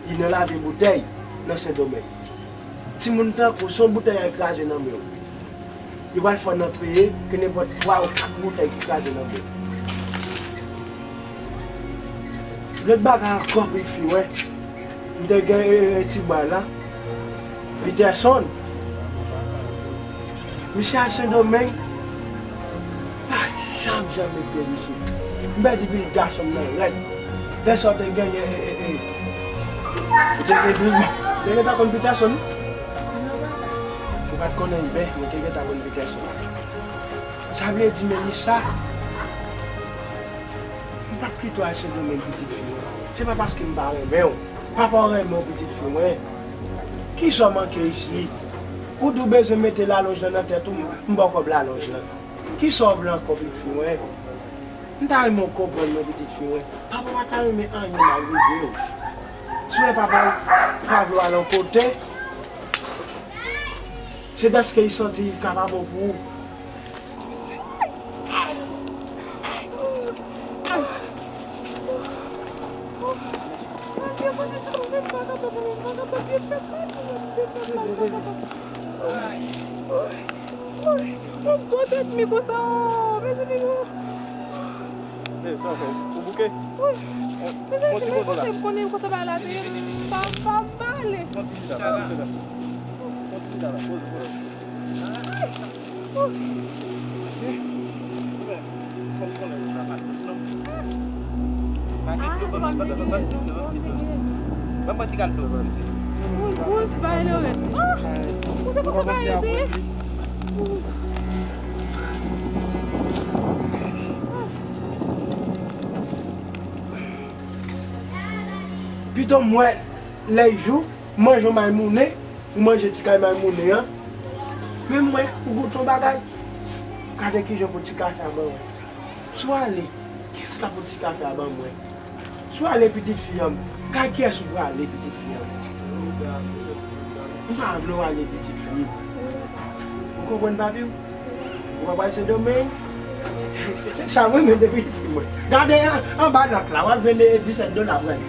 li nan lave boutèy nan Sendomeng. Timoun tankou w, se yon boutèy y al kraze nan men w. Yo pral fè w nan peye ke nenpòt twa ou kat boutèy ki kraze nan men w. Lòt bagay ankò, Pitfit, wè. M te gen, e, e, ti bwa la. Peterson. Misye al Sendomeng. Pa janm, janm met pye misye. M pèdi pitit gason m nan rèd. Lè sa w te genyen, e, e, e. Ou te gen douz mwa. Te gentan konn Peterson? Ou pa t konnen l byen, men te gentan konn Peterson. Sa vle di, Melissa, m p ap kite w al Sendomeng, pitit fi mwen. Se pa paske m pa renmen w. Papa w renmen w, pitit fi mwen. Kisa w manke isit? Ou di w bezwen mete lalonj lan nan tèt ou, m ba w kòb lalonj lan. Kisa w vle ankò, pitit fi mwen? M ta renmen w konprann mwen, pitit fi mwen. Papa w pa ta renmen anyen mal rive w. Si w wè papa w pa vle w al yon kote, se dèske li santi li ka pa bon pou ou. Yon gwo tèt mi konsa, o, mezanmi, o. Hey, sa w fè? Ou bouke? Wi. Mezanmi, si mwen kote m konnen konsa bagay la te ye, m pa, m pa, m pa ale. Kontinye la, kontinye la. Kontinye la, poze, poze. Ban m ti kal dlo, ban m ti kal dlo. Wi, gwo ti bagay Lorèt. Ah! Ou se konsa bagay yo te ye? Pito m wè lè jou, manje yon may mounen, ou manje ti kay may mounen an. Men mwen, ou goute yon bagay, gade kijan pote ti kafe a ban mwen. Si w ale, kiyès k ap pote ti kafe a ban mwen? Si w ale, pitit fi an, kay kiyès ou prale, pitit fi an? M pa vle w ale, pitit fi. Ou konprann, papi w? Ou pa pral Sendomeng? Se sa mwen menm de pitit fi mwen. Gade an, anba nòt la, w ap jwenn disèt dola, pran.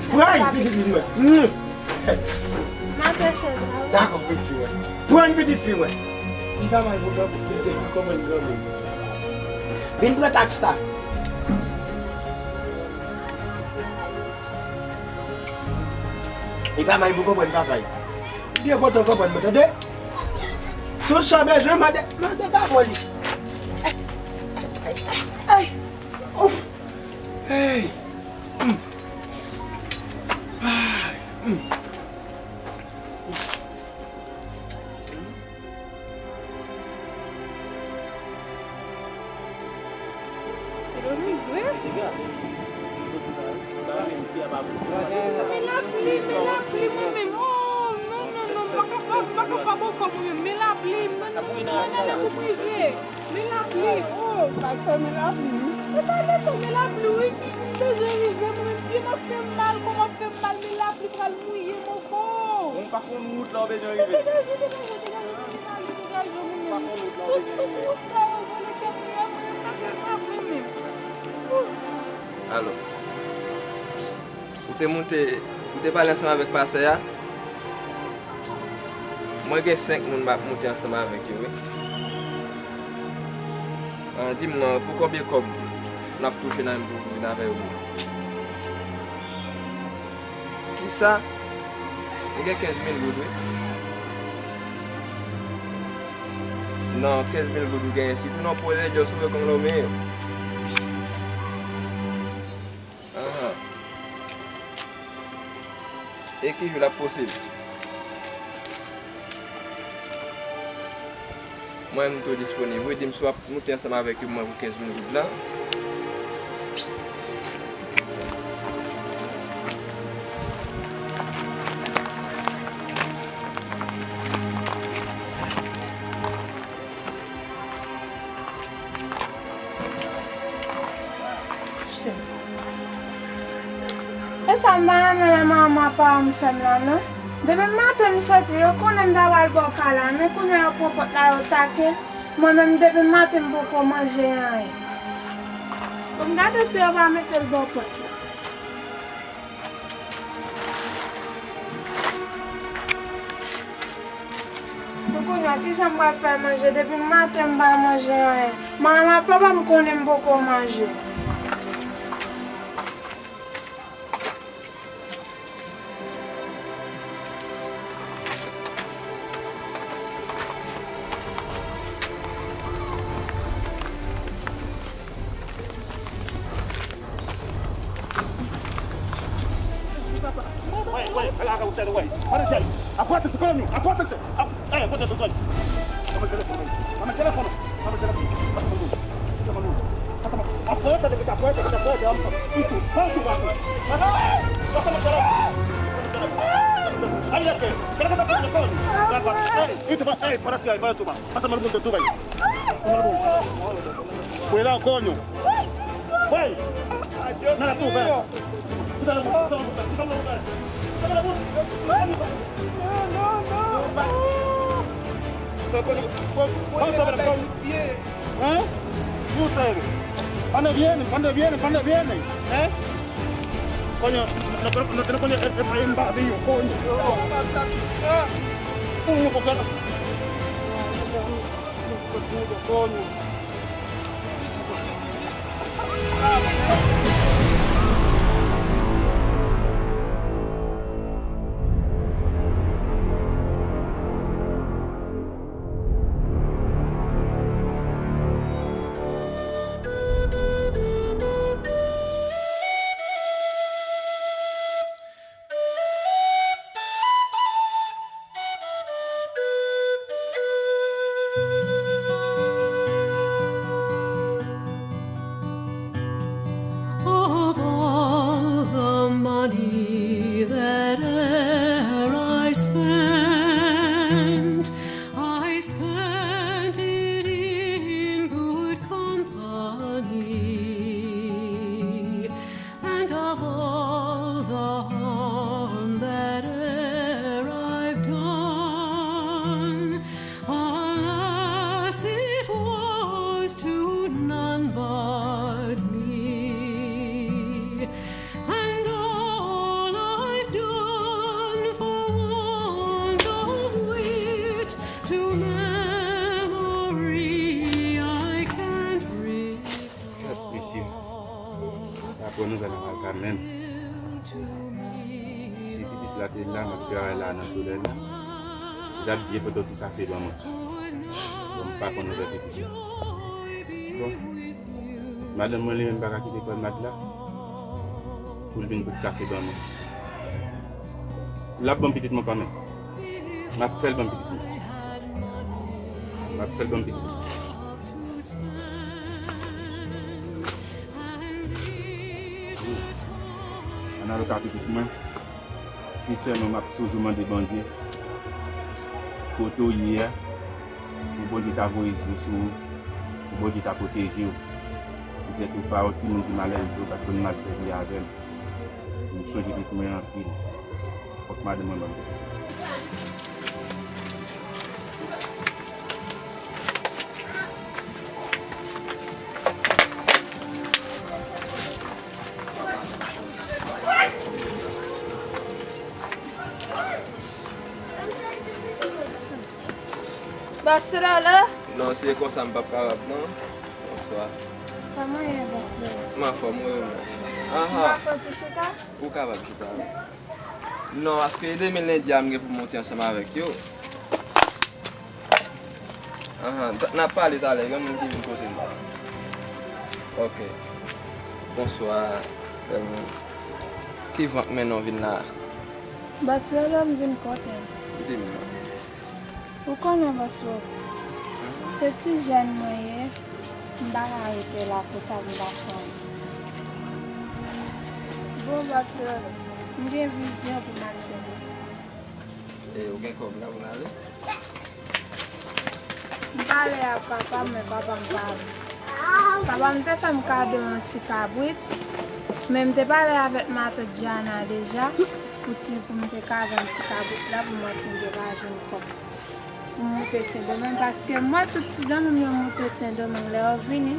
Pran, pitit fi mwen. Mm. M ap chèche la. Dakò, pitit fi mwen. Pran, pitit fi mwen. Li pa mal pou pitit fi, konprann granmoun. Vin pran taks la. Li pa mal pou konprann papa l. Byen kontan konprann mwen, tande? Tout sa w bezwen, mande, mande papa w li. Ay, ay, ay, ay. Ouf. Hey. Mm. Ay. Mm. Se Dominique vre? Men lapli, men lapli mwen menm. Oh, non, non, non, m pa kapab, m pa kapab ankò mwen menm. Men lapli, men, men, men, men, men lapli, oh. Sa k fè men lapli, wi. Se pa letan men lapli, wi, ki m bezwen rive, mwen menm, pye m ap fè m mal, kò m ap fè m mal, men lapli pral mouye m ankò. Bon, pa konn wout la w bezwen rive. Degaje, degaje, degaje, degaje, degaje, mwen menm. Pa konn wout la w bezwen rive. Tout, tout wout sa yo vole tèt mwen, mwen menm, m pa konn wout la, mwen menm. Alo. Ou te moute, ou te pale ansanm avèk pastè a? Mwen gen senk moun m ap moute ansanm avèk yo, wi. Ah, di m non, pou konbyen kòb n ap touche nan menm pou vin avè yo? Kisa? M gen kenz mil goud, wi. Non, kenz mil goud m genyen. Si te nan pwojè, just ouvè kòm lòmen yo. Ahan. E ki jou l ap posib? Mwen, m tou disponib. Wi, di m si w ap moute ansanm avèk yo, mwen, pou kenz mil goud la. E sa m pa renmen lè manman pa m fè m la, non. Depi maten m soti, yo konnen m ta pral bò kay la, men kounye a yo pran pòt la, yo take. Mwen menm, depi maten m poko manje anyen. Bon, m gade si yo pa mete l bò pòt la. Bon, kounye a, kijan m pral fè manje? Depi maten m pa manje anyen. Manman m ap papa m konnen m poko manje. Wè, wè, ala ka ou tèt, wè. Atansion, atansion, konyo, atansion. Ey, atansion, konyo. Kòman telefòn, kòman telefòn, kòman telefòn. Pase mwen, pase mwen. Apoye tèt, apoye tèt, apoye tèt. Itou, pa sou, pa sou. Pase mwen, pase mwen telefòn. Ayi, ayi, ayi. Ey, itou, pa, ey, para, ey, para, tou, pa. Pase mwen, bon, tou, pa. Pase mwen, bon. Cuidado, coño. Wey! Mira tú, ve. Quítale la bota, quítale la bota, quítale la bota. Vamos a ver, coño. ¿Eh? ¿Y ustedes? ¿Dónde vienen? ¿Dónde vienen? ¿Dónde vienen? ¿Eh? Coño, no, no, no, no, coño, el, el país invadido, coño. Coño, porque no. Coño. Of all the money that e'er I spent, I spent it in good company. And of all the harm that e'er I've done, alas, it was to none but me. And all I've done for want of wit to memory I can't recall. Gad mesye. Apre nouvèl an al kanmenm. Si pitit la te la, m ap travay la nan solèy la, li t ap byen pote yon ti kafe ban mwen. Bon, m pa konn ouvè pitit la. Bon, madanm mwen li menm pa ka kite kò l mat la pou l vin pote kafe ban mwen. L ap ban m pitit mwen kanmenm. M ap fè l ban m pitit mwen. M ap fè l ban m pitit mwen. Ann al ka pitit mwen. Sensèman, m ap toujou mande Bondye, kote w ye a, pou Bondye ta voye zye sou ou, pou Bondye ta pwoteje w. Poutèt ou pa yon timoun ki malelve, ou pa t konn mal sèvi avè l. M sonje pitit mwen anpil. Fòk madanm mwen ban m. Bòs Lolo? Non, se konsa m p ap kapab, non. Bonswa. Kòman w ye, Bòs Lolo? M anfòm, wi, ou menm? Aha. M pa fè w ti chita? Ou kapab chita, wi. Non, paske demen lendi a, m gen pou m monte ansanm avèk yo. Ahan, n ap pale talè, gen moun ki vin kote m la. Ok. Bonswa, bèl moun. Ki van k mennen w vin la a? Bòs Lolo, m vin kote w. Di m non. Ou konnen, Bòs Lolo, se ti jèn mwen ye, m pa ka rete la konsa pou m pa fè anyen. Bon, Bòs Lolo, m gen vizyon pou m al Sendomeng. E, ou gen kòb la pou n ale? M pale ak papa m, men papa m pa vle. Papa m te fè m kado yon ti kabrit, men m te pale avèk matant Diana deja pou ti, pou m te ka vann ti kabrit la pou m wè si m te ka jwenn kòb pou m moute Sendomeng, paske m wè tout ti zanmi m yo moute Sendomeng, lè yo vini,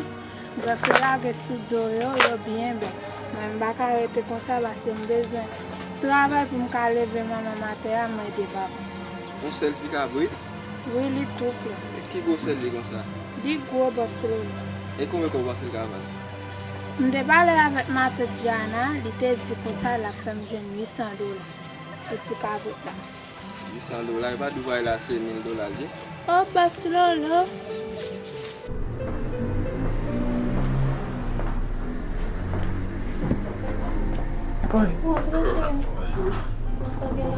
Bèf yo lage sou do yo, yo byen bèl. Mwen, m pa ka rete konsa paske m bezwen travay pou m ka leve manman m atè a, m ede papa. Yon sèl ti kabrit? Wi, li tou plen. E ki gwosè l ye konsa? Li gwo, bòs Lolo. E konbyen kòb ou panse l ka vann? M te pale avèk matant Diana, li te di konsa l ap fè m jwenn uit san dola pou ti kabrit la. Uit san dola, e pa di w bagay la se mil dola l ye? O, bòs Lolo! Ay. Rantre, cheri.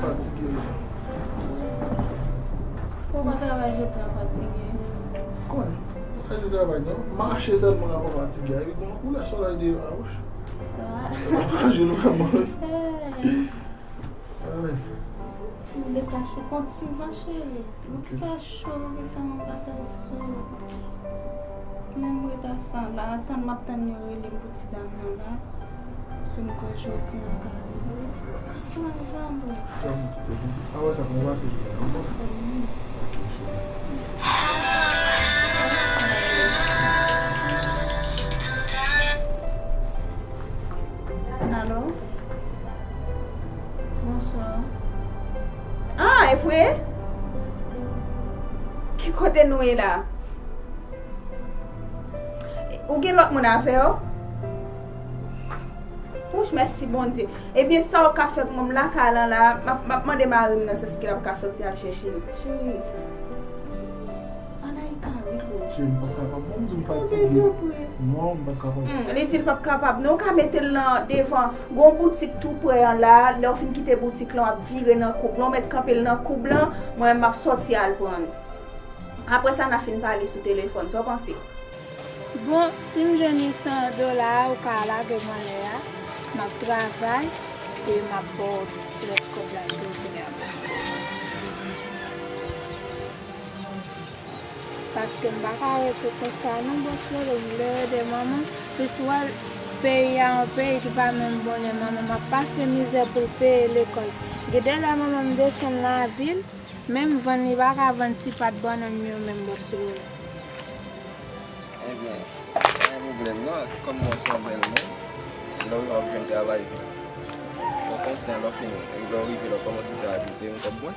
Fatige. Ou pa travay jodi a, fatige. Kòman? Ou pa travay non? Mache sèlman la pa fatige. Epi bon, koulè solèy deyò a, wouch. Ah. Mache nou ka manje. Hey. Ay. Ou detache kont ti van, cheri. Ok. Fè cho, gentan anba ta sou. Menm ret a sa la, tann m ap tann yo rele m pou ti dam nan la. Paske m kwè jodi a ka rive. Mèsi. Mwen, zanmi. Zanmi, tout bon. A wè sa, kòman w pase jodi a? Ou bon? Ok, cheri. Alo? Bonswa. Ah, e vre? Ki kote nou ye la? Ou gen lòt moun avè w? Wouch, mèsi Bondye. Ebyen, sa w ka fè pou mwen, m lakay lan la, m ap, m ap mande mari m nan, èske l ap ka sòti al chèche l. Cheri. Anayika, wi, bro. Cheri, m pa kapab. Bon, m di m fatige. Non, m pa kapab. Hmm, li di l p ap kapab. Non, ou ka mete l nan devan. Gon boutik tou prè an la. Lè w fin kite boutik lan, w ap vire nan koub lan. Ou mèt kanpe l nan koub lan. Mwen, m ap sòti al pran l. Apre sa, n a fin pale sou telefòn. Sa w panse? Bon, si m jwenn uit san dola a, ou ka lage m anlè a. M ap travay, e m ap ba w rès kòb la pou w vini apre. Paske m pa ka rete konsa non, bòs Lolo, m vle ede manman. Plis ou wè peyi a, yon peyi ki pa menm bonnè, manman m ap pase mizè pou l peye lekòl. Gen de lè manman m desann lavil, menm vann li pa ka vann ti pat bannann yo menm, bòs Lolo. Ebyen, pa gen pwoblèm non, kòm mwen se yon bèl moun, lè w rive w ap jwenn travay vit. Mwen konsyan lè w fin, lè w rive lè w kòmanse travay pou w peye m kòb mwen.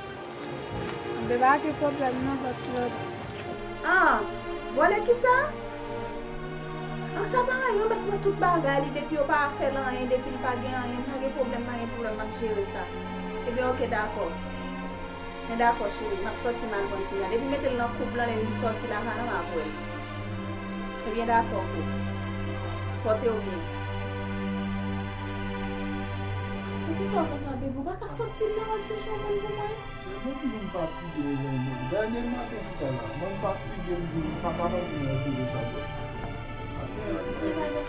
Anben, pa gen pwoblèm non, bòs Lolo. Ah, vòlè kisa? Ah, sa pa anyen, yo mèt pran tout bagay li, depi yo pa fè l anyen, depi l pa gen anyen, pa gen pwoblèm, pa gen pwoblèm, m ap jere sa. Ebyen, oke, dakò. Men dakò, cheri, m ap sòti m al pran l kounye a. Depi w mete l nan koub lan, lè m sòti lakay lan, m ap wè l. Ebyen, dakò, boo. Pòte w byen. Poukisa w konsa, bebe? Ou pa ka sòti l nan w al chèche yon moun pou mwen? Mwen menm tou m fatige, mezanmi, mwen. Dènye maten chita la, mwen m fatige, m di m pa kapab vin repoze sa bò. Anben, anben.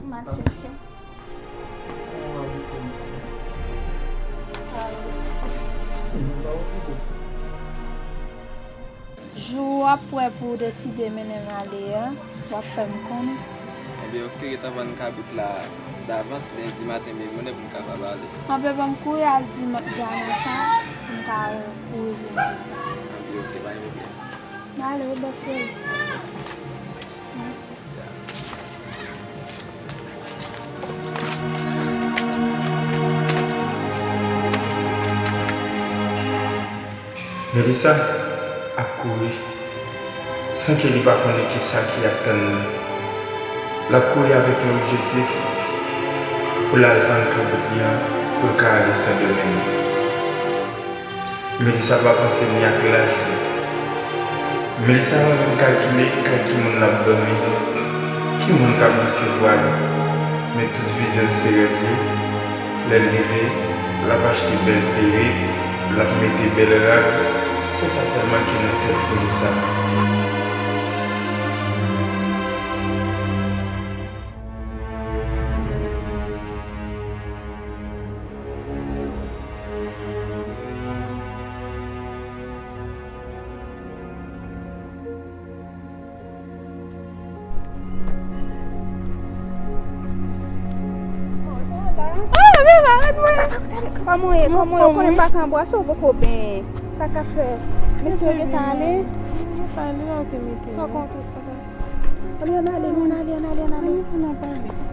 M al chèche. Jou w ap prè pou w deside mennen m ale a, w ap fè m konnen. Anben, oke, gentan vann kabrit la davans, lendi maten, menm bonè pou m kapab ale. Anben, ban m kouri al di Diana sa, m ka kouri vin di w sa. Anben, oke, pa gen pwoblèm. M ale wi, bòs cheri. Mèsi. Melissa ap kouri, san ke li pa konnen kisa ki ap tann li. L ap kouri avèk yon objektif pou l al vann kabrit li an pou l ka ale Sendomeng. Melissa pa panse ni ak laj li. Melissa pa menm kalkile kay ki moun l ap dòmi, ki moun k ap resevwa li. Men tout vizyon l se rèv li. Lè l rive, l ap achte bèl perik, l ap mete bèl rad. Se sa sèlman ki nan tèt Melissa. Ah, men malad mwen. Kòman w ye? Kòman w ye? Ou konnen m pa ka anbrase w poko byen. Sa k ap fèt? Mesye yo gentan ale? Yo gentan ale la, ou te mete. Sa w konn konsa? Ann ale, ann ale, ann ale, ann ale, ann ale. Ann ale, ann ale.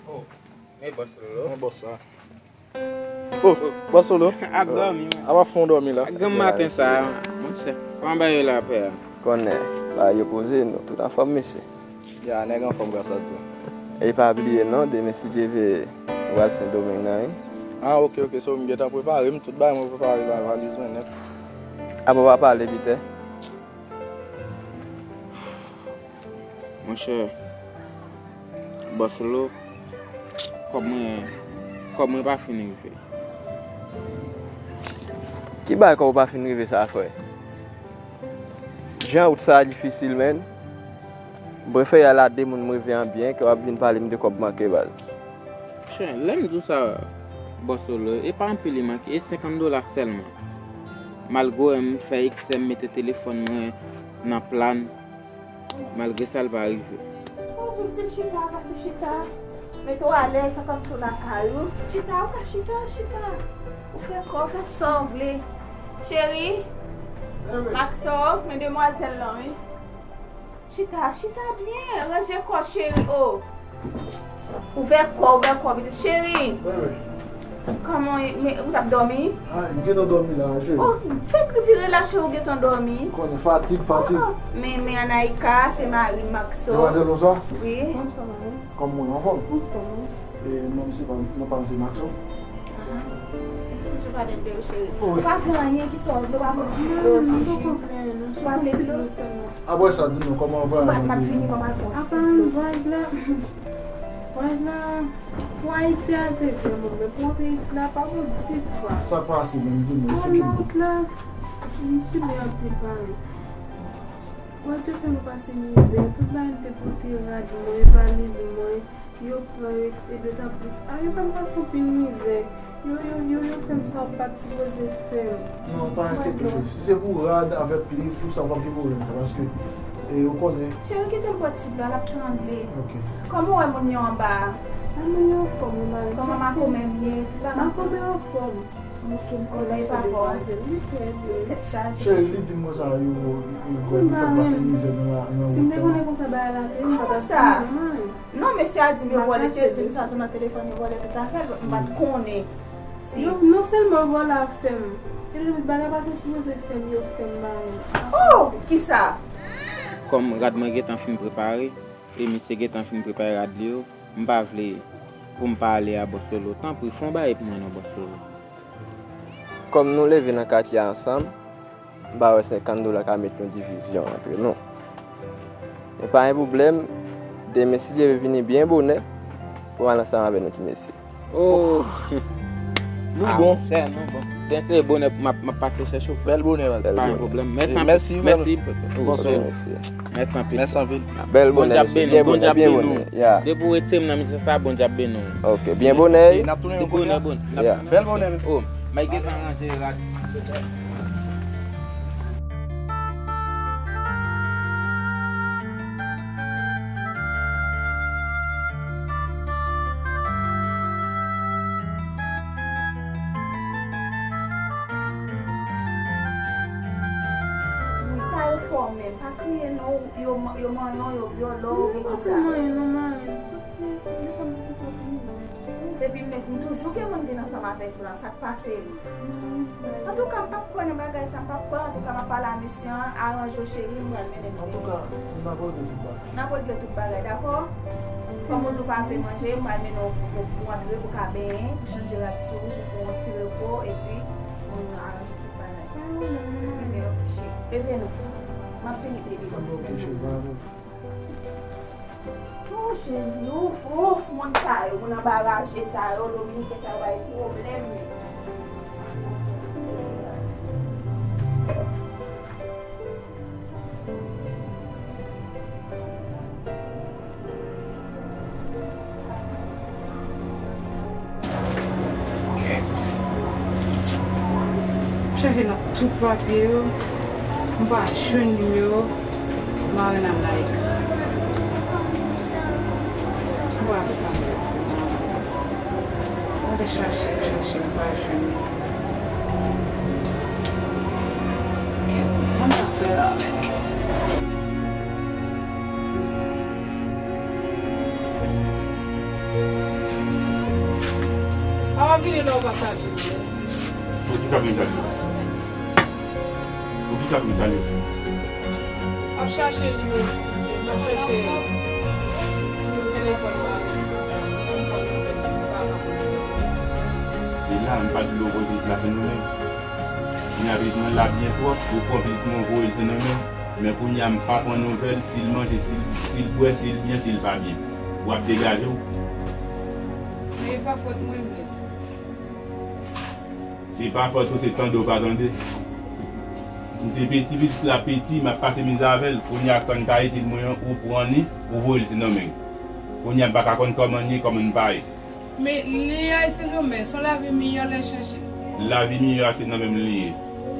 Oh, men bòs Lolo. Men bòs sa. Oh, bòs Lolo. Ap dòmi, man. Ap ap fè yon dòmi la. Ak granm maten sa a, monchè. Kòman bagay yo la, pè a? Konnen, bagay yo poze, nou tout anfòm, mesye. Ya, nèg anfòm, gras a Dye. E pa bliye non, demen si Dye vle, nou pral Sendomeng nan, wi. Ah, ok, ok, so m gentan prepare m, tout bagay mwen prepare la, valiz mwen nèt. Apa w pa pale, Pitè? Monchè, bòs Lolo, kòb mwen, kòb mwen pa fin rive. Ki bagay kòb ou pa fin rive sa, frè? Jan wout sa a difisil, menn. M prefere al a de moun m revè an byen ke w ap vin pale m de kòb manke, baz. Chen, lè m di w sa, bòs Lolo, e pa anpil li manke, e senkant dola sèlman. Malgre m fè eksè, m mete telefòn mwen nan plan, malgre sa, l pa rive. Oh, pitit, chita, pase chita. Mete w alèz, fè kòmsi w lakay ou. Chita, ou ka chita, chita. Ou fè kò, ou fè sa w vle. Cheri, Maxo, men demwazèl lan, wi. Chita, chita byen, ranje kò, cheri, oh. Ouvè kò, ouvè kò, pitit cheri. Wi, wi. Kòman, men, ou t ap dòmi? Ah, m gentan dòmi la, cheri. Oh, fèk vire la, cheri, ou gentan dòmi. Konnen fatig, fatig. Oh, men, men Anaïka, se mari Maxo. Demwazèl, bonswa. Wi. Bonswa, mari. Kòman w ye, anfòm? Anfòm, wi. E non, misye pa, non pa misye Maxo. Aha. Toujou pale de yo, cheri. Wi. Ou pa vle anyen ki sòti, ou pa vle ti dlo, ti ji. Non, m poko vle anyen, non. Ou pa vle dlo sèlman. Apre sa, di nou, kòman vwayaj la te ye? M ap vini, m ap al pran ti dlo. Apa vwayaj la? Vwayaj la, pou Ayiti a te byen, bon, men pou antre isit la, pa bon ditou, a. Sa k pase menm, di nou, eksplike nou. Nan wout la, m sibi anpil, pare. Bondye fè m pase mizè. Tout bagay m te pote, rad mwen, valiz mwen, yo pran, yo, e dotaplis. A, yo fè m pase anpil mizè. Yo, yo, yo, yo fè m sa yo pa t sipoze fè m. Non, pa enkyete, cheri. Si se pou rad avèk pliz, tout sa, w p ap gen pwoblèm sa, paske, e, ou konnen. Cheri, kite l bwè ti dlo a, l ap tranble. Ok. Kòman w wè moun yo anba a? A, moun yo anfòm, wi, mari. Kòman makomè byen, tout bagay? Makomè anfòm. Ok, m konnen pa bon. Wi, trè byen. Tèt chaje. Cheri, li di m konsa, yo, yo, yo, yo fè m pase mizè nan la, nan wout la. Si m te konnen konsa bagay la te ye, m pa t ap vini, mari. Non, mesye a di m yo vòlè, te di m sa tou nan telefòn, yo vòlè tout afè l, m pa t konnen si. Yo, non sèlman vòlè afè m, e de plis bagay pa te sipoze fè m, yo fè m bagay. Oh, kisa? Kòm rad mwen gentan fin prepare, e misye gentan fin prepare rad li yo, m pa vle pou m pa ale a bòs Lolo. Tanpri, fè yon bagay pou mwen non, bòs Lolo. Kòm nou leve nan katye a ansanm, m pa wè senkant dola ka met yon divizyon antre nou. Men pa gen pwoblèm, demen si Dye vle vini byen bonè, pou m al ansanm avè nou ti mesye. Oh! Nou bon. Sè, nou bon. Demen se bonè m ap, m ap pase chèche w. Bèl bonè, baz. Pa gen pwoblèm. Mèsi anpil. Mèsi, mèsi. Bonswa. Mèsi anpil. Mèsi anpil. Bèl bonè, mesye. Byen bonè, byen bonè. Depi w retire m nan mizè sa, Bondye ap beni w. Ok, byen bonè. E n ap tounen yon kounye a. Bèl bonè, men. Oh, m gentan ranje rad. Wi, sa yo fè w menm. Pa kriye non, yo, yo manyen w, yo vyole w, oubyen kisa. Yo pa fè m anyen non, mari m. Sof ke, depi m pase twòp mizè. Depi m, m toujou gen moun vin ansanm avèk ou la, sa k pase li? Antouka, m p ap kwè nan bagay sa, m p ap kwè. Antouka, m ap pale a mesye an, aranje w, cheri, m pral mennen nou. Antouka, n ap regle tout bagay. N ap regle tout bagay, dakò? Kòm ou di w pa vle manje, m pral mennen w pou, pou antre, pou ka benyen, pou chanje rad sou ou, pou fè yon ti repo, epi pou nou aranje tout bagay. Ebyen, ok, cheri. Leve non. M ap vini, baby. Ok, cheri, bye. Oh, Jezi, ouf, ouf, moun sa yo, moun anba raje sa yo, dominiken sa yo bay pwoblèm, men. Chache nan tout papye yo, m pa jwenn nimewo Marina Like. M pa sa. Mwen te chache, m chache, m pa jwenn li. Kèt, sa m ta fè la menm? A, vini la, w pa salye m. Poukisa pou m salye w? Poukisa pou m salye w? M ap chache nimewo, m ap chache nimewo telefòn mari m. Se la, m pa t vle w voye pitit la Sendomeng. Kounye a pitit mwen la byen pwòp, ou pran pitit mwen ou voye l Sendomeng. Men kounye a m pa pran nouvèl, si l manje, si l, si l bwè, si l byen, si l pa byen. W ap degaje w. Men e pa fòt mwen, Blaise. Se pa fòt ou, se tande w pa tande. M te piti, pitit la piti, m ap pase mizè avè l. Kounye a, ak tan k a etid mwen an, ou pran li, ou voye l Sendomeng. Kounye a, m pa ka konn kòman l ye, kòman l pa ye. Men li a Sendomeng, se yon lavi miyò lè chache. Lavi miyò a se nan men m li ye.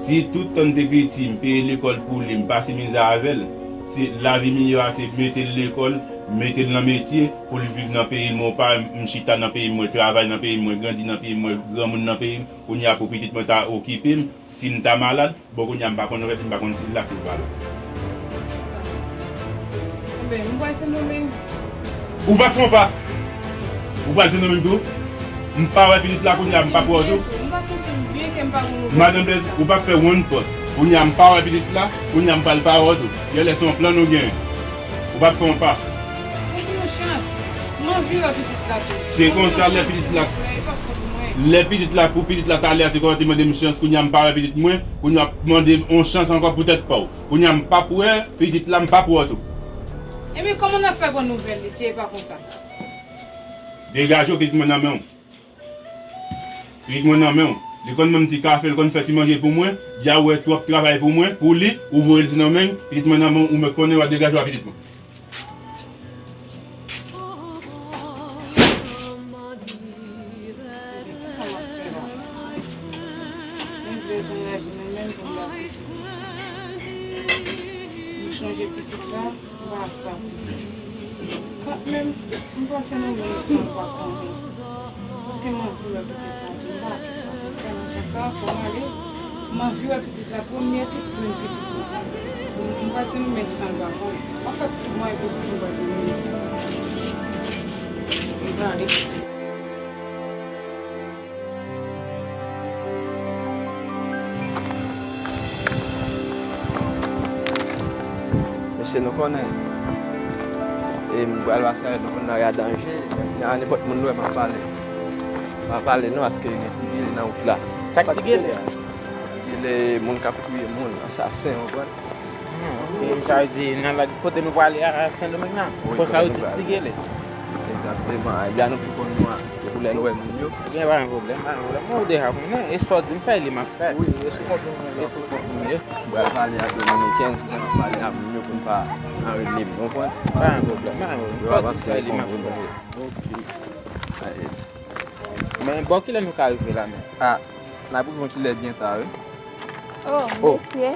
Si tout tan m te piti, m peye lekòl pou li, m pase mizè avè l, se lavi miyò a se mete l lekòl, mete l nan metye, pou l viv nan peyi l, mwen pa, m chita nan peyi m, mwen travay nan peyi m, mwen grandi nan peyi m, mwen granmoun nan peyi m, kounye a pou pitit mwen ta okipe m, si m ta malad, bon, kounye a m pa konn rèt, m pa konn si l la, si l pa la. Enben, m pral Sendomeng. Ou p ap fè yon pa. Ou pral Sendomeng tou. M pa wè pitit la, kounye a m p ap wè w tou. M pa santi m byen ke m pa konn ouvè. Madan Blaise, ou p ap fè one pot. Kounye a m pa wè pitit la, kounye a m pral pa wè w tou. Genlè se yon plan nou genyen. Ou p ap fè yon pa. Ou gen yon chans. M anvi wè pitit la tou. Se konsa, lè pitit la, lè pitit la, pou pitit la talè a, se kòman te mande m chans, kounye a m pa wè pitit mwen, kounye a w ap mande m yon chans ankò pou tèt pa w. Kounye a m p ap wè pitit la, m p ap wè w tou. Ebyen, kòman n ap fè pran nouvèl li, si e pa konsa? Degaje w, pitit mwen nan men w. Pitit mwen nan men w. Li konn ban m ti kafe, li konn fè ti manje pou mwen. Dja wè twòp travay pou mwen, pou li, ou voye l Sendomeng, pitit mwen nan men w, ou mèt konnen w a degaje w a pitit mwen. Sa m ap fè la? Mwen dezangaje mwen menm pou m ba pitit mwen. M chanje pitit la. Mwen pa sa. Kanmenm, m panse nou menm san pa konnen. Paske m anvi wè pitit la tou. M pa ki sa. Fè nan jan sa, fò m ale. M anvi wè pitit la, premye pitit, grenn pitit mwen. M panse nou menm san pa konnen. M ap fè tout mwayen posib, m panse nou menm san pa konnen. M prale. Mesye, nou konnen, e m pral pase avè nou konn lari a danje. Nan nenpòt moun nou wè, pa pale. Pa pale non, paske gen ti gele nan wout la. Sa k ti gele? Ti gele, moun k ap touye moun, ansasen, w konprann? Hmm, ok, sa vle di, nan la, kote nou prale a, Sendomeng nan? Wi, konsa yo di ti gele. Egzakteman. Ayiti a nou pi konn nwa, se pou lè nou wè moun yo. Gen pa gen pwoblèm, pa gen pwoblèm. Mwen ou deja konnen, e sa w di m fè, li m ap fè. Wi, e sou kont nou ye. E sou kont nou ye. M pral pale ak Dominiken, m ap pale ak moun yo pou n pa anrele m, w konprann? Pa gen pwoblèm, pa gen pwoblèm. Sa w di m fè, li m ap fè. Ok. Men bò kilè nou ka rive la menm? Ah, n ap rive yon ti lè byen ta, wi. Oh, mesye.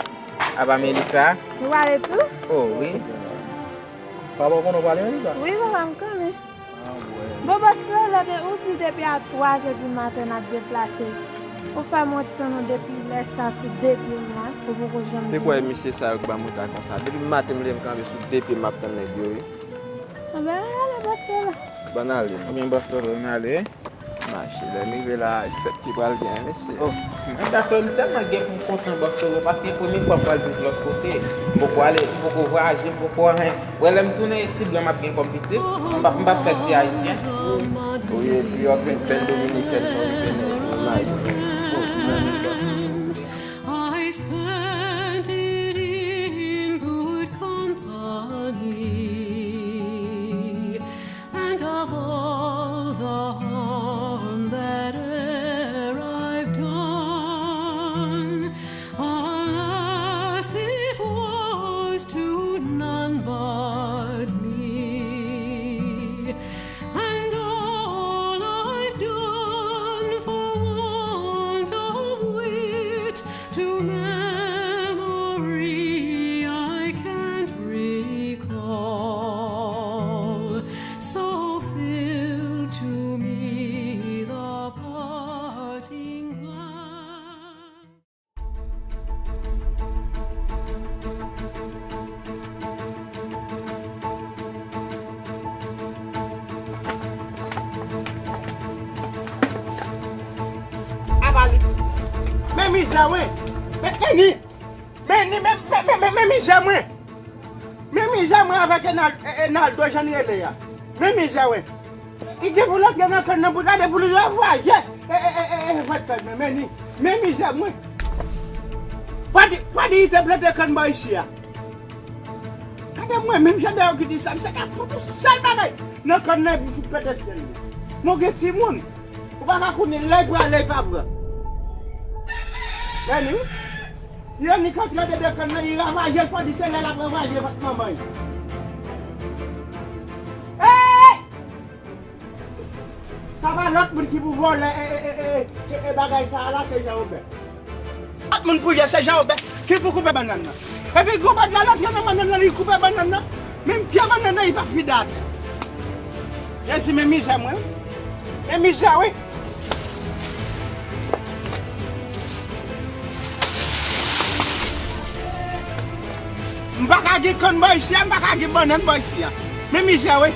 Apa Melissa? Nou pale tou? Oh, wi. Papa w konnen w pale, Melissa? Wi, papa m konnen. Ah, wè. Bon, bòs Lolo, de, ou di depi a twa zè di maten n ap deplase. Ou fè m ret tann ou depi lè sa sou de pye m la, ou poko janm vini. Te kwè misye sa yo k ban m reta konsa. Depi maten m leve m kanpe sou de pye m ap tann nèg yo, wi. Anben, ann ale, bòs Lolo. Bann ale. Ebyen, bòs Lolo, ann ale. Mache, lè m rive la, fèt ki pral gen, mesye. Oh, men bòs Lolo, m tèlman gen pou m kontan, bòs Lolo, paske premye fwa m pral viv lòt kote. M poko ale, m poko vwayaje, m poko anyen. Wè, lè m tounen, ti blan m ap gen kòm pitit, m p ap, m p ap fè ti ayisyen. Wi, epi w ap jwenn bèl dominikèn, w ap jwenn nèg, w ap jwenn nèg. Oh, m renmen bòs. I spent it in good company, and of all the harm that e'er I've done, alas, it was to none but me, and all I've done for want of Men mizè wi. Men, men ni. Men ni, men, men, men, men, men mizè mwen. Men mizè mwen avèk Enal-, E-, Enaldo jan l rele a. Men mizè wi. Li gen pou l antre nan kann nan pou gade pou l ravaje. E, e, e, e, e, vant kann nan, men ni. Men mizè mwen. Fwa di, fwa di li te plante kann bò isi a. Gade mwen, menm jan dèyè ki di sa, misye ka fout yon sèl bagay nan kann nan epi fout pete fyèl li. Mwen gen timoun, ou pa ka konnen lè l pran, lè l pa pran. Gade wi. Li annik antre andedan kann nan, li ravaje l, fò di se lè l ap ravaje vant manman l. Hey! Sa pa lòt moun ki pou vòlè e, e, e, e, e, e bagay sa a la, se Jan Wobè. Lòt moun pou ye, se Jan Wobè ki pou koupe bannann nan. Epi gwo bannann la, antre nan bannann nan, li koupe bannann nan. Menm pye bannann nan, li pa fide atè. Jezi, men mizè mwen wi. Men mizè wi. M pa ka gen kann bò isi a, m pa ka gen bannann bò isi a. Men mizè wi.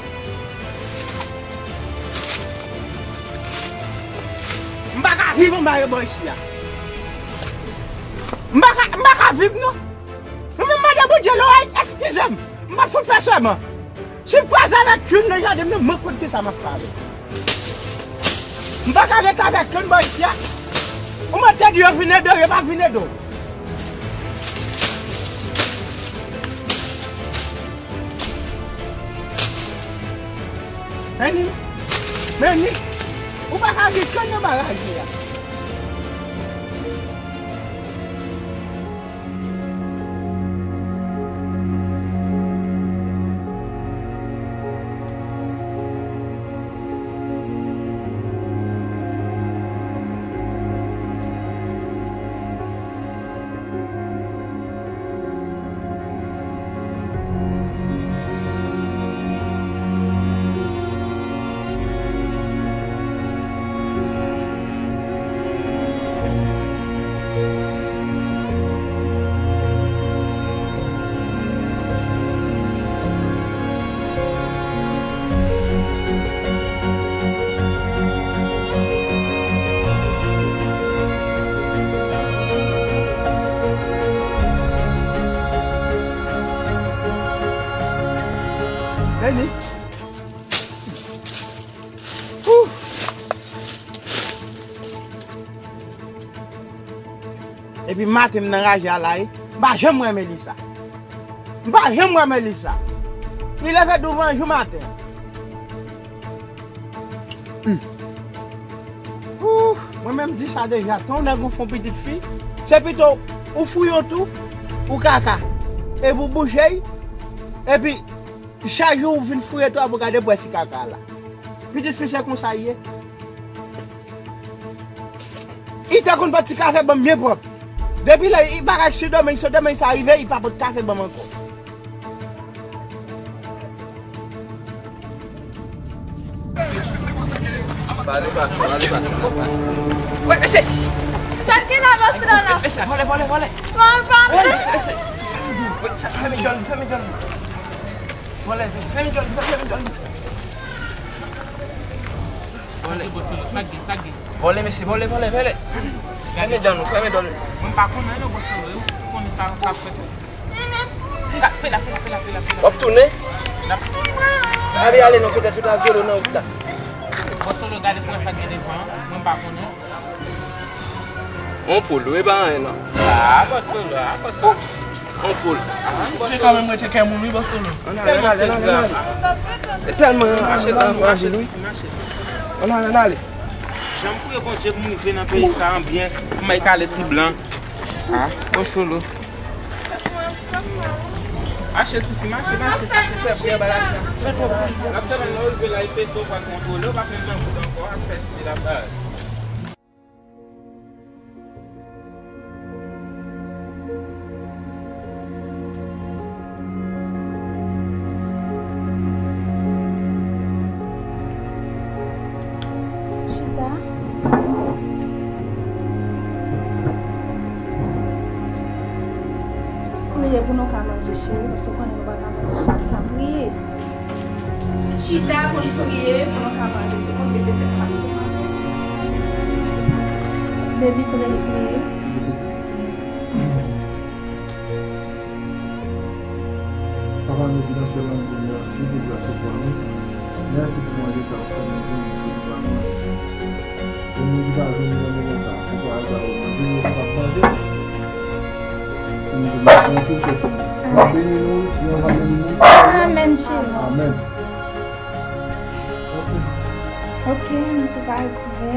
M pa ka viv anba yo bò isi a. M pa ka, m pa ka viv non. Mwen menm mande Bondye lè w al eskize m. M pa fout fè sèman. Si m kwaze avèk youn nan jaden m nan, mwen konn kisa m ap fè avè l. M pa ka ret avèk youn bò isi a. Ou mande di yo vin ede w, yo pa vin ede w. Meni, meni, ou pa ka gen kè nan bagay la. Vini. Epi maten m nan raje a la wi. M pa janm wè Melissa. M pa janm wè Melissa. Li leve douvan jou maten. Hmm. Ouh, mwen menm di sa deja, tan w nèg ou fè yon pitit fi, se pito ou fouye yon twou, ou kaka. Epi ou bouche l, epi chak jou ou vin fouye twou a pou gade pou wè si kaka la. Pitit fi se konsa l ye. Li te konn pot ti kafe ban m byen pwòp. Depi lè li bagay Sendomeng, Sendomeng sa rive, li pa pot kafe ban m ankò. Pale pa sa, pale pa sa. Wè, mesye! Sa ki nan bòs la la? Mesye, vòlè, vòlè, vòlè! Wè, mesye, mesye! Fèmen djòl, fèmen djòl. Vòlè, fèmen djòl, fèmen djòl. Vòlè. Sa k gen, sa k gen? Vòlè, mesye, vòlè, vòlè, vòlè. Fèmen djòl nou, fèmen djòl nou. Mwen pa konnen non, bòs Solo, ou konnen sa k ap fèt. Ka, fè la, fè la, fè la, fè la, fè la. W ap tounen? N ap. Abi ale non, petèt ou ta vyole nan wout la. Bòs Solo, gade pou wè sa k gen devan an, mwen pa konnen. On poul, wi, e pa anyen non. Ah, bòs Solo, ah, bòs Solo. On poul. Ah, bòs Solo. Ou te kanmenm rete kè moun, wi, bòs Solo. Ann ale, ann ale, ann ale, ann ale. E tèlman anfrajil, wi. Ann ale, ann ale. Jan m priye Bondye pou m rive nan peyi sa a byen, pou m al kale ti blan. Ah, bòs Solo. Mache, tifi, mache, mache. Fè priyè ba lavi a. Fè twòp bri. L ap fè mal, lè w rive la, epi w pral kontwole, w p ap menm nan wout ankò, ap fè stil ap bay. Chita. Priye pou nou ka manje, cheri, paske w konnen nou pa ka manje chak san priye. Chita pou n priye, pou nou ka manje. Tout moun bese tèt la. Baby, priye, priye. Nou vin nan syèl la, nou di mèsi pou gras ou ban nou. Mèsi pou manje sa ou fè nou jwenn pou nou pa manje. Gen moun ki pa jwenn nan moman sa, pou pa aza ou manje, yo kapab manje. Nou di mèsi anpil, Sè Seyè. Bondye beni nou, Seyè va beni nou. Amèn, cheri. Amèn. Ok. Ok, nou prepare kouvè.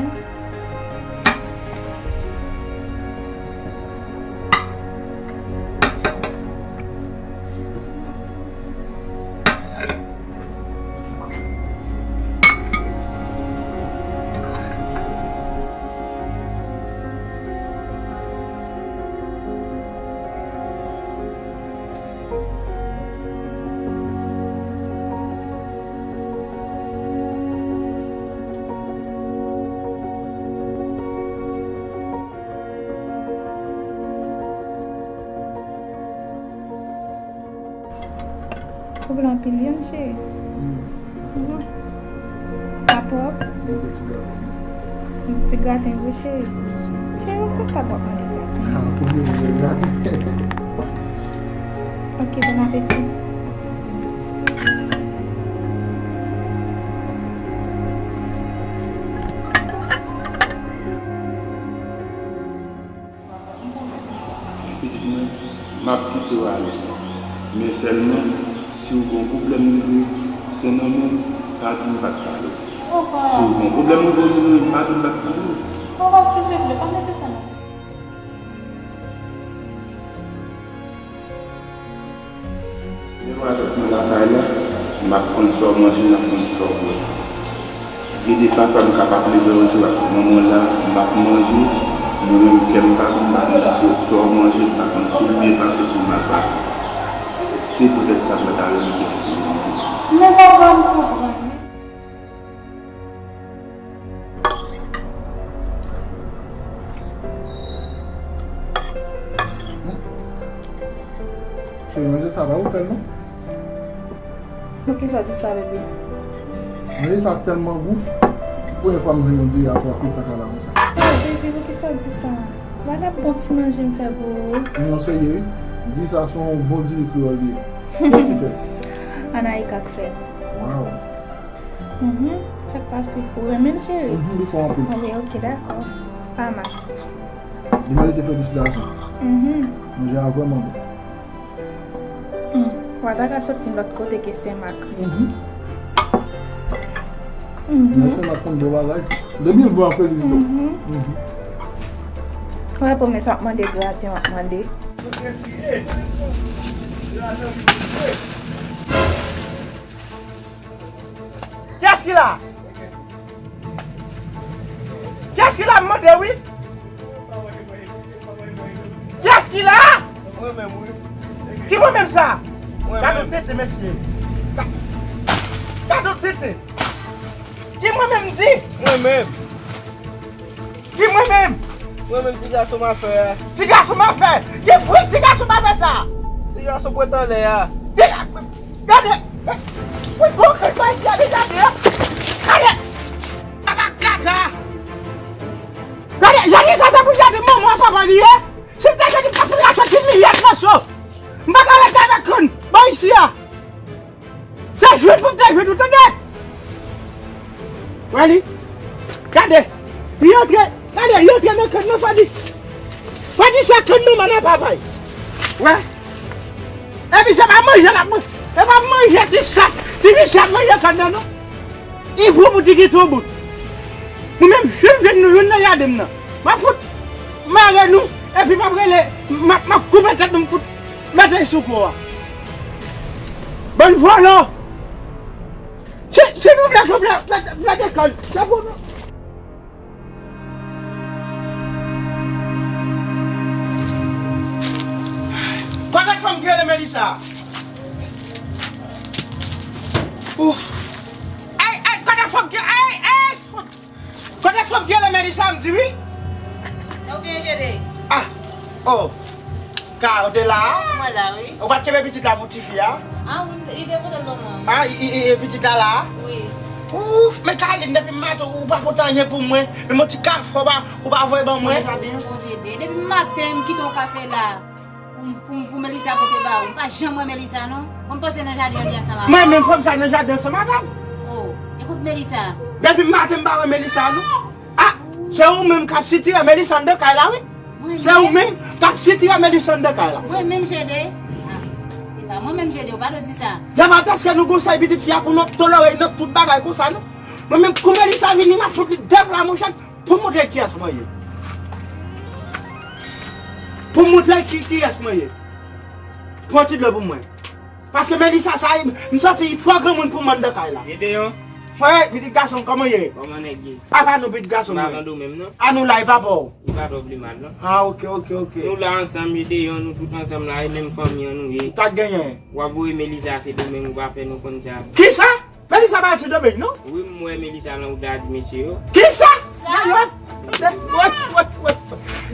Ou vle anpil vyann, cheri? Hmm. Mhm. Pa twòp? Yon ti graten. Yon ti graten vre, cheri? Wi, cheri. Cheri, ou sou tab w ap mande graten. Ah, pou vin mande graten. Ok, bon apeti. Pitit mwen, m ap kite w ale. Men sèlman, si w gen yon pwoblèm rive Sen Dòmeng, pa di m pa t pale w. Si w gen yon pwoblèm rive Sen Dòmeng, pa di m pa t pale w. Papa, silvouplè, pa mete sa nan tèt. Depi w avèk mwen lakay la, m ap konn sa w manje, m ap konn sa w bwè. Gen de pafwa m kapab leve yon jou ak manman w la, m ap manje, mwen menm kè m pa konn, m pa konn si w, sa w manje, m pa konn si w byen pase, si w mal pase. Se poutèt sa m pa ta renmen gen pitit mwen. Men papa, m konprann. Cheri, manje sa pa ou fè l non. Poukisa w di sa, bebe? Manje sa tèlman gou. Se premye fwa m jwenn yon diri a fwa kwit nan kay la konsa. Ah, bebe, poukisa w di sa? Gade bon ti manje m fè pou ou. Non, serye wi. Di sa se yon bon diri kreyòl li ye. Kiyès ki fè l? Anayika k fè l. Waw. Mhm. Sa k pase? Ou renmen l, cheri? Mhm, li fò anpil. Anben, ok, dakò. Pa mal. Li merite felisitasyon. Mhm. Manje a vrèman bon. Hmm. Ou pa ta ka sot vin lòt kote ke Senmak. Mhm. Mhm. Men Senmak konn bon bagay. Depi l bon, ap felisite w. Mhm. Mhm. Ou wè, premye sa w ap mande graten, w ap mande. Kiyès ki la? Kiyès ki la, m mande wi? Kiyès ki la? Mwen menm wi. Ki mwen menm sa? Mwen menm. Gade yon tete, mesye. Ga-, gade yon tete. Ki mwen menm di? Mwen menm. Ki mwen menm? Mwen menm ti gason m ap fè a. Ti gason m ap fè? Ki fri ti gason m ap fè sa? Ti gason pwent anlè a. Ti ga-, gade. Wi, bon, kèk pa isi a, gade, gade. Gade. Papa kaka. Gade, Janisa, se pou gade manman papa li ye. Si m te gade, m t ap fè l soti miyèt mòso. M pa ka rete avèk kòn. Bon, isi a. Se jwenn pou m te jwenn ou, tande! Wè li? Gade! Li antre, gade, li antre nan kann nan, fò di, fò di se kann manman nan papa l. Wè? Epi se pa manje l ap manje, se pa manje ti chat, ti bicha ap manje kann nan, non. Li pran pou ti ki tonbo. Nou menm, si m jwenn nou youn nan jaden m nan, m ap fout mare nou, epi m ap rele, m ap, m ap koupe tèt nou, m fout mete sou kou a. Bann vòlò! Si, si nou vle ke plante, plante, plante kann, se pou nou. Kote fanm ki rele Melissa? Ouf! Ay, ay, kote fanm ki, ay, ay, fout! Kote fanm ki rele Melissa, m di wi? Sa w genyen, Jede? Ah! Oh! Ka, ou te la a? Mwen la, wi. Ou pa t kenbe pitit la pou tifi a? Ah, wi, li te pote l ban mwen. Ah, i, i, i, pitit la la a? Wi. Ouf, men Carline, depi maten ou pa pote anyen pou mwen. Menm yon ti kafe ou pa, ou pa voye ban mwen. Mwen jaden an, bon, Jede. Depi maten, m kite w kafe la. Pou, pou, pou Melissa pote ba ou. M pa janm wè Melissa, non. Mwen panse nan jaden an li ansanm avè w. Mwen menm fanm sa nan jaden ansanm avè m. Oh, e kot Melissa? Depi maten m pa wè Melissa, non. Ah, se ou menm k ap sitire Melissa anndan kay la, wi. Se ou menm k ap sitire Melissa anndan kay la. Mwen menm, Jede? Ah, se pa mwen menm, Jede, ou pa dwe di sa. Devan deske nou gon sèy pitit fi a pou n ap tolere n ap tout bagay konsa, non. Mwen menm, kou Melissa vini, m ap fout li de pla, monchè. Pou m montre kiyès mwen ye. Pou m montre ki, kiyès mwen ye. Pran ti dlo pou mwen. Paske Melissa sa, m santi li twò granmoun pou m anndan kay la. Gedeon. Frè, pitit gason, kòman ye? Kòman nèg ye? Apa nou, pitit gason mwen? M pa tande w menm, non. A nou la, e papa w? Li pa twò vle mal, non. Ah, ok, ok, ok. Nou la ansanm, Gedeon, nou tout ansanm la, e menm fanmi an nou ye. Sa k genyen? W ap voye Melissa Sendomeng, ou pa fè nou konn sa. Kisa? Melissa pa al Sendomeng, non? Wi, m wè Melissa nan wout la di mesye yo. Kisa? Sa? Wè, wè, wè, wè.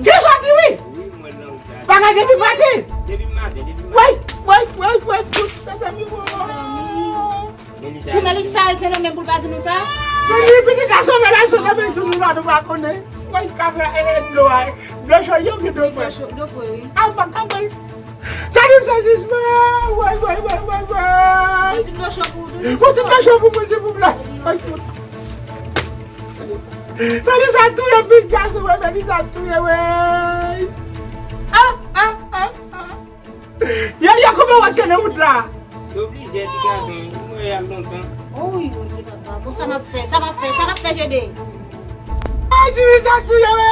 Kisa w di wi? Wi, m wè l nan wout la. Bagay depi maten. Depi maten, depi maten. Wè, wè, wè, wè, fout, mezanmi, wè. Mezanmi. Melissa. Pou Melissa al Sendomeng pou l pa di nou sa? Men li pitit gason, men al Sendomeng sou nou la, nou pa konnen. Wè, ka fè, e, e, dlo a, e. Dlo cho, yo, gen dlo fre. Dlo cho, dlo fre, wi. A, m pa ka bay. Gade sezisman! Woy, woy, woy, woy, woy! Yon ti dlo cho pou ou tou. Yon ti dlo cho pou mwen, silvouplè. Melissa touye pitit gason, wi, Melissa touye, wi. Ah, ah, ah, ah. Yo, yo, kouman w ap gen nan wout la? Yo blije, ti gason, m wè y ap lontan. Oy, Bondye papa. Bon, sa m ap fè, sa m ap fè, sa n ap fè, Jede? Ay, ti fi sa touye, wi.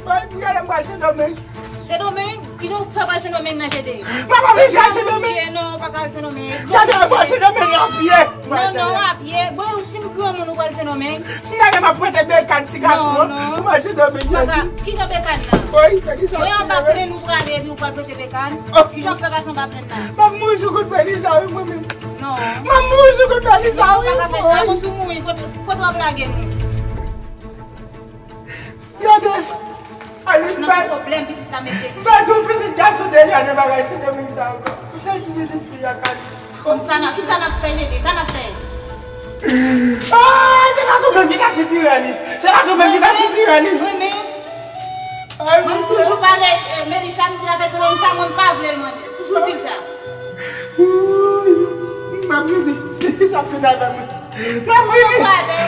Bon, m gade m pral Sendomeng. Sendomeng? Kijan w fè pral Sendomeng nan, Jede? Mwen pa vle al Sendomeng. Non, ou pa ka al Sendomeng. Gade, mwen pral Sendomeng an pye. Non, non, a pye. Bon, ou fin granmoun, ou pral Sendomeng. M gade m ap prete bekàn ti gason an. Non, non. Mwen se Dominique. Papa, kijan bekàn nan? Wi, se ki sa. Mwen anba plen ou prale epi ou pral prete bekàn. Oh. Kijan w fè pase anba plen nan? M ap mouri sou kout pè Lisa, wi, mwen menm. Non. M ap mouri sou kout pè Lisa, wi. Ou pa ka fè sa, mwen sou mouri, kote, kote w ap lage nou? Gade. Nan pwoblèm pitit la mete. Ba di w pitit gason deja nan bagay se Dominique sa ankò. Ou se ti pitit fi a, gade. Konn sa n ap, kisa n ap fè, Jede? Sa n ap fè? Ah, se pa tou menm ki ta sitire li. Se pa tou menm ki ta sitire li. Mwen menm. Ay, mwen toujou pale, eh, Melissa, m di l afè se menm sa, mwen m pa vle l, mwen toujou di l sa. Ouy, m ap vini. Sa fini avè mwen. M ap vini.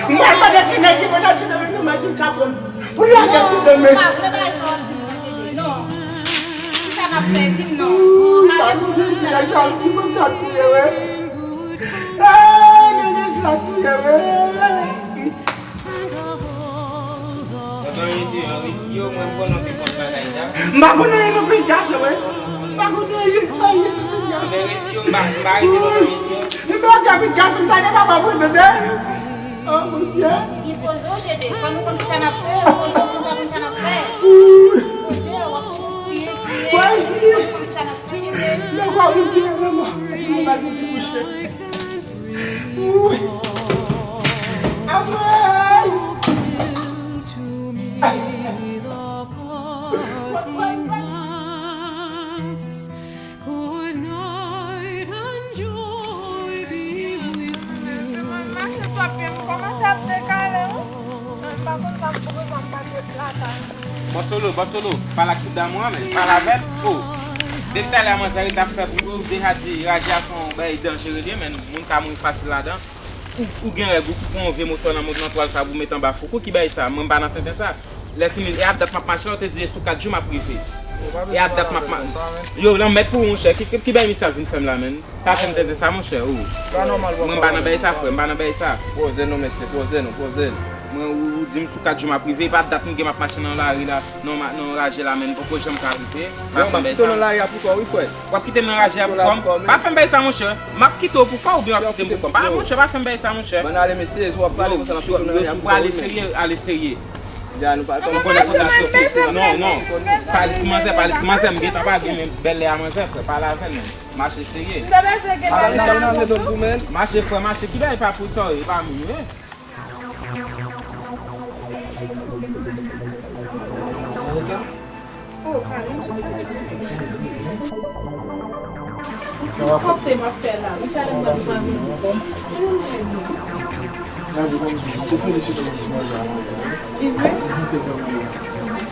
M pral mande ti nèg ki mwen nan sitire li, mwen si l ka pran m. Pou l lage ti Dominique. Non, m pa vle bagay sa w ap di m nan, Jede. Non. Kisa n ap fè? Di m non. Kisa n ap fè? Ti moun sa touye, wi. Ey, nèg sa touye, wi. Tonton Edi, Henri, yo, mwen, m konnen w te kont bagay la. M pa konn anyen non, pitit gason, wi. M pa konn anyen, anyen, pitit gason. Anben, Edi, yo, m pa, m pa rete tonton Edi. M pa ka pitit gason, sa gen papa mwen, tande. Oh, mon Dieu. Li poze w, Jede. Fò nou konn kisa n ap fè. Poze w pou nou ka konn sa n ap fè. Poze w, w ap toujou kriye, kriye. Fò nou konn kisa n ap fè, Jede. Nan kwa moun ki leve mò, ki moun pa di kouche. Wi. Amwey. Mache twòp byen, m kòmanse ap dekale, wi. Mwen pa konn sa m pou fè, m pa te lakay. Bòtolo, Bòtolo, pale ak ti dam ou an, men, pale avè l. Oh. Depi talè a manzè rete ap fè bri, wi, ou deja di raje a se yon bagay danjere li ye, men moun ka mouri fasil ladan. Ou, ou gen règ, ou pran yon vye motò nan mont nan twal sa pou mete anba fou. Kou ki bagay sa? Mwen m pa nan tenten sa. Lè fini, e ap dat m ap mache la, ou te di e sou kat jou m ap rive. E ap dat m ap ma-, yo, lanmèd pou ou, monchè. Ki, ki, ki bagay misye ap vin fè m la, menn? Pa fè m tenten sa, monchè, oh. Mwen m pa nan bagay sa, frè, m pa nan bagay sa. Poze nou, mesye, poze nou, poze nou. Mwen, ou, ou di m sou kat jou m ap rive, e pa dat m gen m ap mache nan lari la, nan ma-, nan raje la, menn, m poko janm ka rive. Pa fè m bagay sa. Yo, m ap kite w nan lari a pou kò w, wi, frè. W ap kite m nan raje a pou kò m? Pa fè m bagay sa, monchè. M ap kite w pou kò w oubyen w ap kite m pou kò m? Ah, monchè, pa fè m bagay sa, monchè. Bann ale, mesye, si w ap pale konsa, m ap kite w nan raje a pou kò w, wi. Yo, yo, yo, ale serye, ale serye. Dja nou pa, ou konnen kote a soti. Non, non. Pale ti manzè, pale ti manzè, m gentan pa gen, men bèl lè a manzè, frè, pale avè l, men. Mache serye. Mache, frè, mache, ki bagay pa pou tò, e pa moun, wi. Sa va fè? Gade kòmsi, te felisite pou ti manzè a. Li vre? Li te vrèman bon.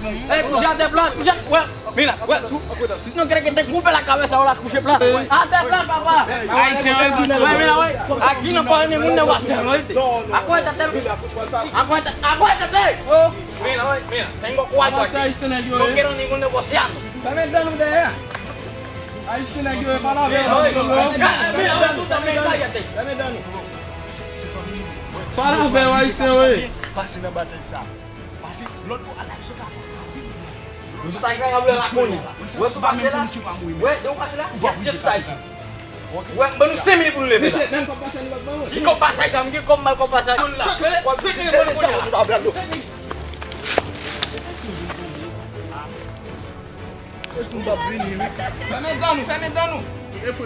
Ey, kouche atè plat, kouche atè. Wè, mira, wè, si nou gen te koupe la kabes la, w la kouche plat. Atè plat, papa. Ayisyen an goumen. Wè, mira, wè. Aki nan pa ni moun nan wase an, wè. Akwè tete. Akwè tete. Akwè tete. Mira, wè, mira. Tengo cuatro aquí. Ayisyen nèg yo. No quiero ningún negociando. Fèmen dan nou dèyè. Ayisyen nèg yo, e pa la vè. Mira, wè. Mira, wè, tout an men kay ate. Fèmen dan nou. Pa la vè, ayisyen, wè. Pase nan batay sa. Pase lòt bò a la, sot a. Nou sot a, ka rakonte. Wè, sou pase la. Wè, de ou pase la, y ap tirè tout Ayisyen. Wè, ban nou senk minit pou nou leve la. Mesye, menm kòb pasaj nou p ap ban mwen. Ki kòb pasaj sa, m gen kòb, m bay kòb pasaj moun la. Senk minit pou nou kounye a. Senk minit. Fèmen dan nou, fèmen dan nou.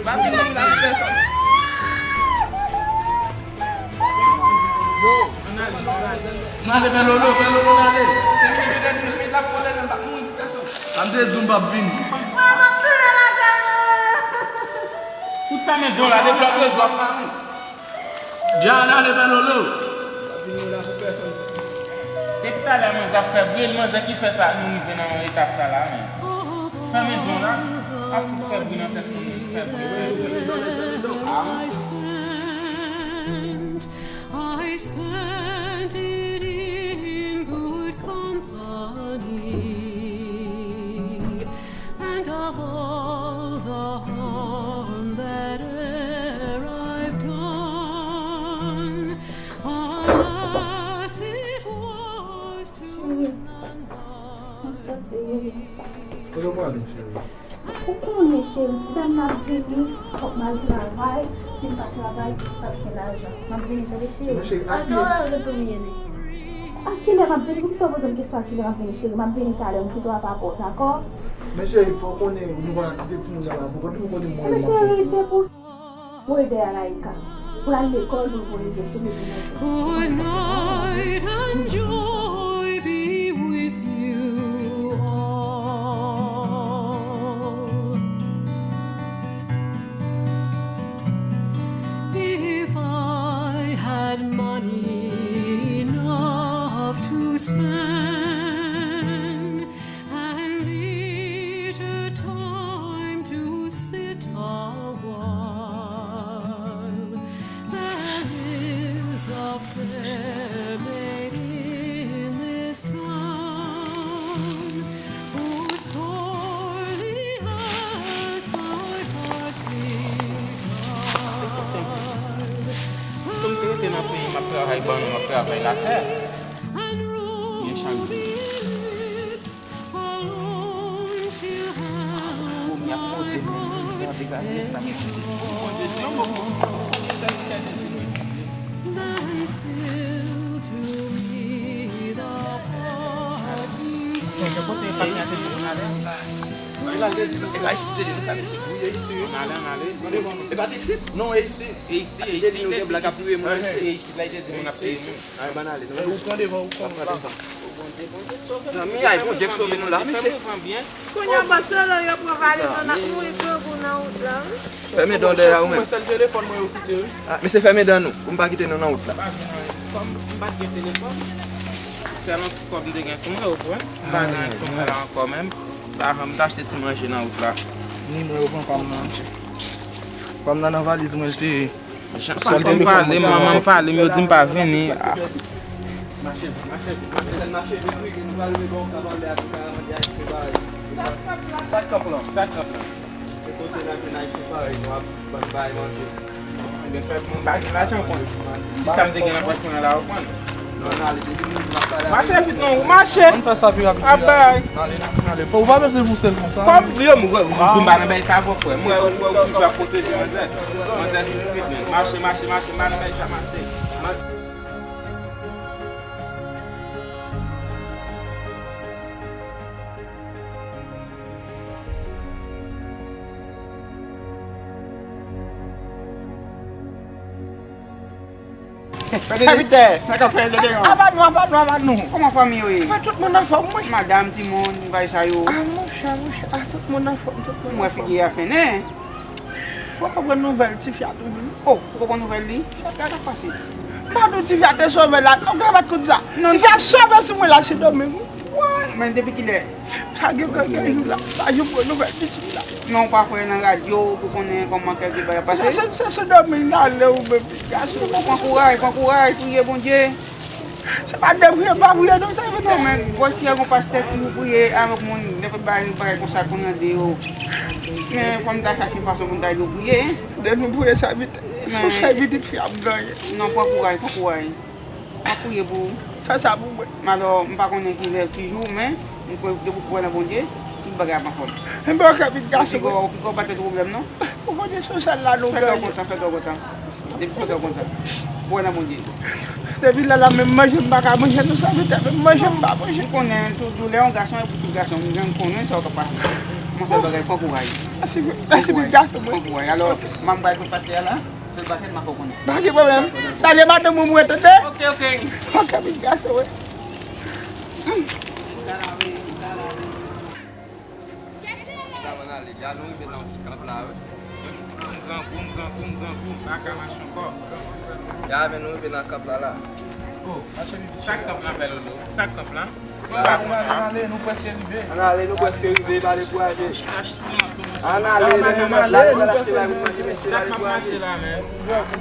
Pa vin mouri la pou pèsòn. N ale fè lolo, fè lolo n ale. Senk minit, petèt dis minit la pou kote m pa mouri pou pèsòn. Sa m te di w m p ap vini. Tout sa men don la, depi lòt jou ap. Dja n ale fè lolo. Pa vini la pou pèsòn. Depi talè manzè ap fè bri, manzè ki fè sa nou rive nan etap sa la, men. Fèmen don la, ap fout fè bri nan tèt moun, fè bri, fè bri. I spent, I spent it in good company, and of all the harm that e'er I've done, alas, it was to none but thee. Kote w prale, cheri? Ou konnen, cheri, ti dam nan ap vini, fòk m al travay. Si m pa travay, m p ap gen lajan. M ap vini, tande, cheri. Men cheri, ak... Atò, ou vle pou m ye, nen? Ak Kilè m ap vini? Poukisa w poze m kesyon a kilè m ap vini, cheri? M ap vini talè, m kite w apa pa w, dakò? Men cheri, fò w konnen nou pa ka kite timoun nan la pou kont li, ou konnen mwen menm m ap fè timoun. Cheri, se pou Brother Alaika, pou l al lekòl, nou voye l sou rezo. Good night and joy be with you all. If I had money enough to spend, and leisure time to sit a while. There is a fair maid in this town who sorely has my heart begun. Tou m te rete nan peyi m, m ap travay ban nou, m ap travay latè. Byen chak jou. Ann ale, ann ale. E pa te isit? Non, e isit. E isit, e isit. Li te di nou gen blag ap touye moun isit. E isit la, li te di moun ap touye moun. Ay, bann ale. Ou pran devan, ou pran devan. Zanmi, ay, Bondye k sove nou la, mesye. Kounye a, bòs yo, lè yo pran valiz yo, n ap mouri grangou nan wout la, wi. Fèmen dan w dèyè ou menm. Mwen, sèl telefòn mwen yo kite, wi. Ah, mesye, fèmen dan nou, pou m pa kite nou nan wout la. M pa gen anyen. Kòm m pa t gen telefòn, sèl yon ti kòb m te gen sou mwen, ou konprann? M pa gen anyen sou mwen la ankò menm. M ta, m ta achte ti manje nan wout la. Ni mwen, yo pran pa m nan, mesye. Pa m nan, nan valiz mwen, l te ye. Jan papa m pale m, manman m pale m, yo di m pa vini. Ah. Mache, mache, mache. Mache, mache vit, wi, ke nou pral rive bò kab anlè a, nou ka mande Ayisyen parèy. Sa k kanpe lan? Sa k kanpe lan? Se kote n ap jwenn Ayisyen parèy nou ap ban bay manje. Ebyen, fè moun pa gen lajan, ou konn. Si sa m te gen nan pòch mwen la, ou konn. Mache vit non, ou mache. Ann fè sa pi rapid. Ap bay. Ann ale, ann ale. Ou pa bezwen pouse l konsa. Kòb vye m wè, ou m pa nan bay sa avè w, frè. M wè ou toujou ap pwoteje manzè. Manzè sou vit menm. Mache, mache, mache, m pa nan bay sa, mache. Sèvitè, sa k ap fèt dedan? Apa nou, apa nou, apa nou? Kòman fanmi yo ye? Apa tout moun anfòm, wi? Madanm, timoun, bagay sa yo. Ah, monchè, monchè, ah, tout moun anfòm, tout moun anfòm. Mwen figi a fennen. Poko pran nouvèl tifi a tou, non. Oh, poko pran nouvèl li? Sa bagay k ap pase? M pa di w tifi a te sove la, ou ka pa t konn sa. Tifi a sove sou mwen la, Sendomeng. What? Men depi kilè? Sa gen kèk jou la, m pa janm pran nouvèl pitit la. Men ou pa kwè nan radyo pou konnen kòman kèk bagay ap pase? Se, se, se Sendomeng m ale ou menm, gason. Pran kouraj, pran kouraj, priye Bondye. Se pa de priye, m pa priye non, sa vin non. Men gwosye gon pastè toujou priye avèk moun, nenpòt bagay, bagay konsa konn rande yo. Men fò m ta chache fason pou m ta ede w priye. De nou priye sèvitè. Sou sèvitè fi ap ganye. Non, pran kouraj, pran kouraj. M ap priye pou ou. Fè sa pou mwen. Alò, m pa konnen ki lè, ki jou, men m kwè depi w kwè nan Bondye, tout bagay ap anfòm. Enben, ok, pitit gason mwen. Piga w pa tèt pwoblèm, non. Ou konnen se sèl la nou genyen. Fè kè w kontan, fè kè w kontan. Depi fè kè w kontan. Kwè nan Bondye. Depi lè la, menm manje m pa ka manje, nou sa, nou te menm manje m pa manje. M konnen tout doulè yon gason e pou tout gason. M konnen sa w ka pase. Yon sèl bagay, pran kouraj. Mèsi, mèsi, pitit gason mwen. Pran kouraj. Alò, m ap bay kout pastè a la. Sèl bagay m ap konnen. Pa gen pwoblèm. Salye madanm ou mwen, tande? Ok, ok. Ok, pitit gason mwen. Sa va n ale, ya nou rive nan yon ti kanp la, wi. M grangou, m grangou, m grangou, m pa ka mache ankò. Ya, men nou rive nan kanp la, la. Oh, sa k kanp la, bèl Lolo? Sa k kanp la? Mwen pa konn, non. Ann ale, nou prèske rive. Ann ale, nou prèske rive, pa dekouraje. Ann ale, nou prèske rive. Sa k ap mache la, men?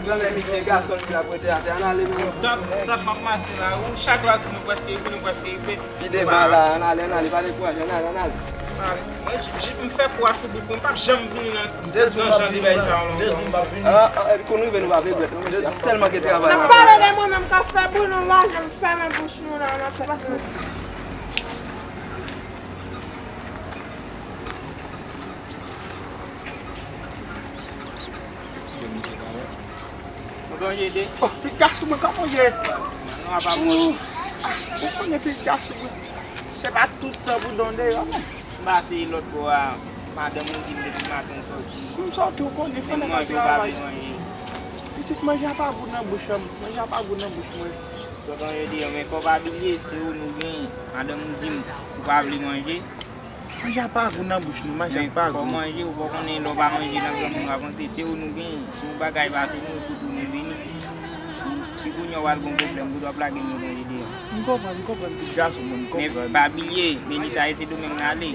Granmè misye, gason ki la prete atè, ann ale, nou. Dòk, dòk, m ap mache la, wi. Chak lè w di nou prèske rive, nou prèske rive. Pi devan la, ann ale, ann ale, pa dekouraje, ann ale, ann ale. Mwen, j-, j-, m fè kou a sou bout mwen, m p ap janm vini nan, nan jan de bagay sa yo ankò. Ah, ah, epi kou nou rive, nou pa regrèt, non, mesye. N ap tèlman gen travay. N ap pale de mwen menm k ap fè bri, nou pa janm fèmen bouch nou nan, nan tèt nou. Ou gen yon ide? Oh, pitit gason mwen, kòman w ye? Non, apa mwen. Ou konnen pitit gason mwen, se pa tout tan pou don deyò, non. M pase lòt bò a, madanm ou di m depi maten w sòti. M sòti, ou konnen, fò nèg ap travay. Pitit, manje a pa gou nan bouch an, manje a pa gou nan bouch mwen. Tonton Jodi, men fò w pa bliye, se ou nou genyen. Madanm ou di m ou pa vle manje. Manje a pa gou nan bouch nou, manje a pa gou. Men fò manje, ou pa konnen lè w pa manje nan granmoun w ap rantre, se ou nou genyen. Si yon bagay pase nou, kote ou nou vini. Si, si kounye a w al gen yon pwoblèm, kote w ap lage nou manje deyò. M konprann, m konprann, pitit gason mwen, m konprann. Men pa bliye, Melisa e Sendomeng n ale.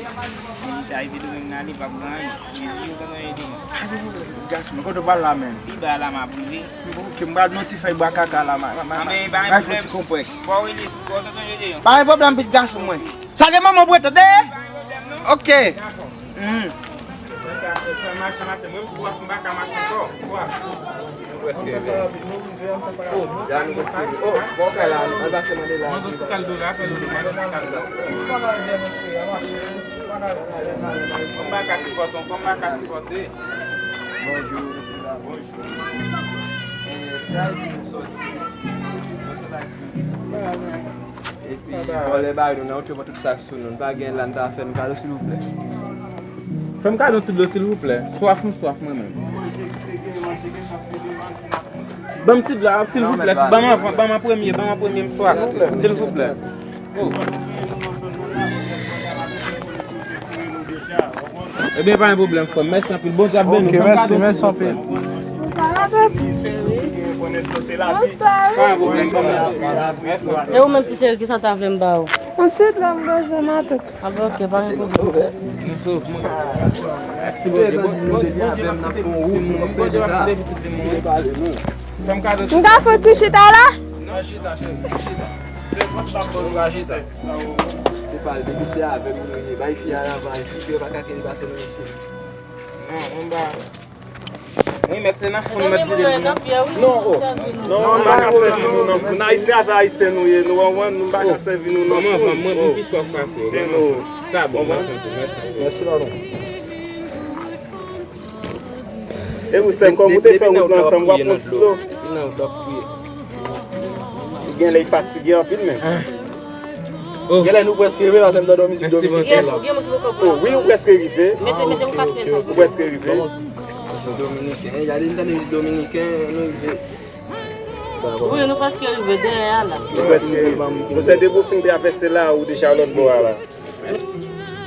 Melisa e Sendomeng n ale, p ap gen anyen. Jezi yo konn anyen deyò. Pa gen pwoblèm, pitit gason mwen, kote w pral la menm? Pi ba la m ap rive. Ok, m pral nan ti fèy bwa kaka la, ma, ma, ma, ma, bay fò ti konprès. Fò w rele, fò w tonton Jodi. Pa gen pwoblèm, pitit gason mwen. Salye manman w pou tande. Ok. Hmm. Mwen m swaf, m pa ka mache ankò. Swaf. Nou prèske rive. Ya nou prèske rive. Oh, bon, kay la, ann pase mande la. Mwen sou kal do la, kal do la, mwen sou kal do la. Kòm pa ka sipòte, kòm pa ka sipòte. Bonjou, mesye la. Bonjou. Eh, se Ayiti nou sòti. Nou sòti Ayiti. Epi, vòlè ba nou nan, ou te pran tout sa k sou nou. Nou pa gen la, nou ta fè nou kado, silvouplè. Fè m kado ti dlo, silvouplè. Swaf, m swaf, mwen menm. Ban m ti dlo a, silvouplè. Ban m an, ban m an premye, ban m an premye, m swaf. Silvouplè. Oh. Ebyen, pa gen pwoblèm, frè m. Mèsi anpil. Bondye ap beni w. Ok, mèsi, mèsi anpil. Pa gen pwoblèm, pa gen pwoblèm. Mèsi anpil. E ou menm, ti cheri, kisa w ta vle m ba ou? Yon ti dlo m bezwen, matant. Ah, bon, ok, pa gen pwoblèm. Nou sou, mwen. Mèsi, Bondye. Bon, Bondye, Bondye va kite pitit li mwen. M ka fè ti chita la? Non, chita, cheri, chita. Chita, chita. Se pa l, depi se avè m nou ye. Bay fi a lavaj, fi yo pa ka kenbe pase nou mesye. Non, mwen ba. Wi, mèt se nan fon mèt vide nou. Non, oh. Non, nou pa ka sèvi nou nan fon. Ayisyen avè Ayisyen nou ye, nou konprann, nou pa ka sèvi nou nan fon. Mwen, mwen, mwen pi swaf pase yo. Sa bon, mèsi anpil, mèsi anpil. Mèsi, patwon. E ou, sè, kòm ou te fè wout lan ansanm, w ap pran ti dlo. Li gen lè l fatige anpil menm. Gen lè nou prèske rive, paske m t dòmi sou Dominiken la. Oh, wi, ou prèske rive. Ou prèske rive. Sou Dominiken, gade, m tande Dominiken, nou rive. Wi, nou prèske rive dèyè a la. Nou prèske rive. Monchè, depi w fin travèse la, ou deja lòt bò a la.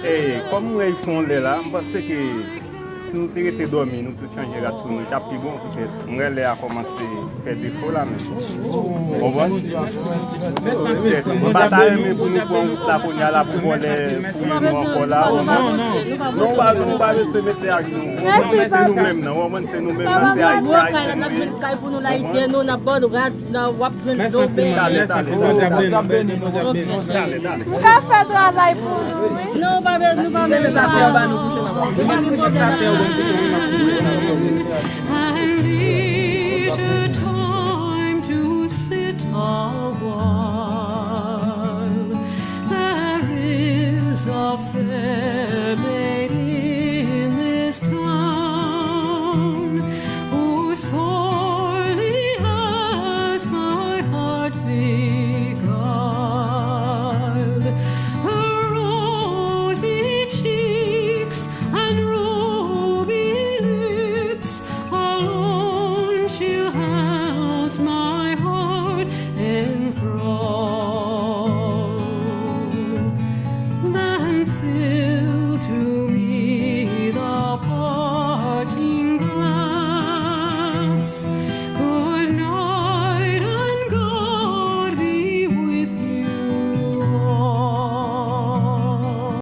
E, kòm m wè l fè yon lè la, m panse ke si nou te rete dòmi, nou tout chanje rad sou nou, li t ap pi bon, poutèt m wè lè a kòmanse fè defo la menm. Konprann? Poutèt m pa ta renmen pou nou pran wout la kounye a la pou vòlè fouye nou ankò la. Non, non, non, nou pa, nou pa bezwen mete ak nou. Se nou menm nan, w konprann, se nou menm nan, se Ayisyen, Ayisyen nou ye. Kay pou nou la, ide nou, n ap ba w rad, w ap jwenn dlo bèl. Talè, talè, talè. Bondye ap beni, Bondye ap beni. Talè, talè. Nou ka fè travay pou nou, wi. Non, pa bezwen, nou pa bezwen. I need a time to sit a while. There is a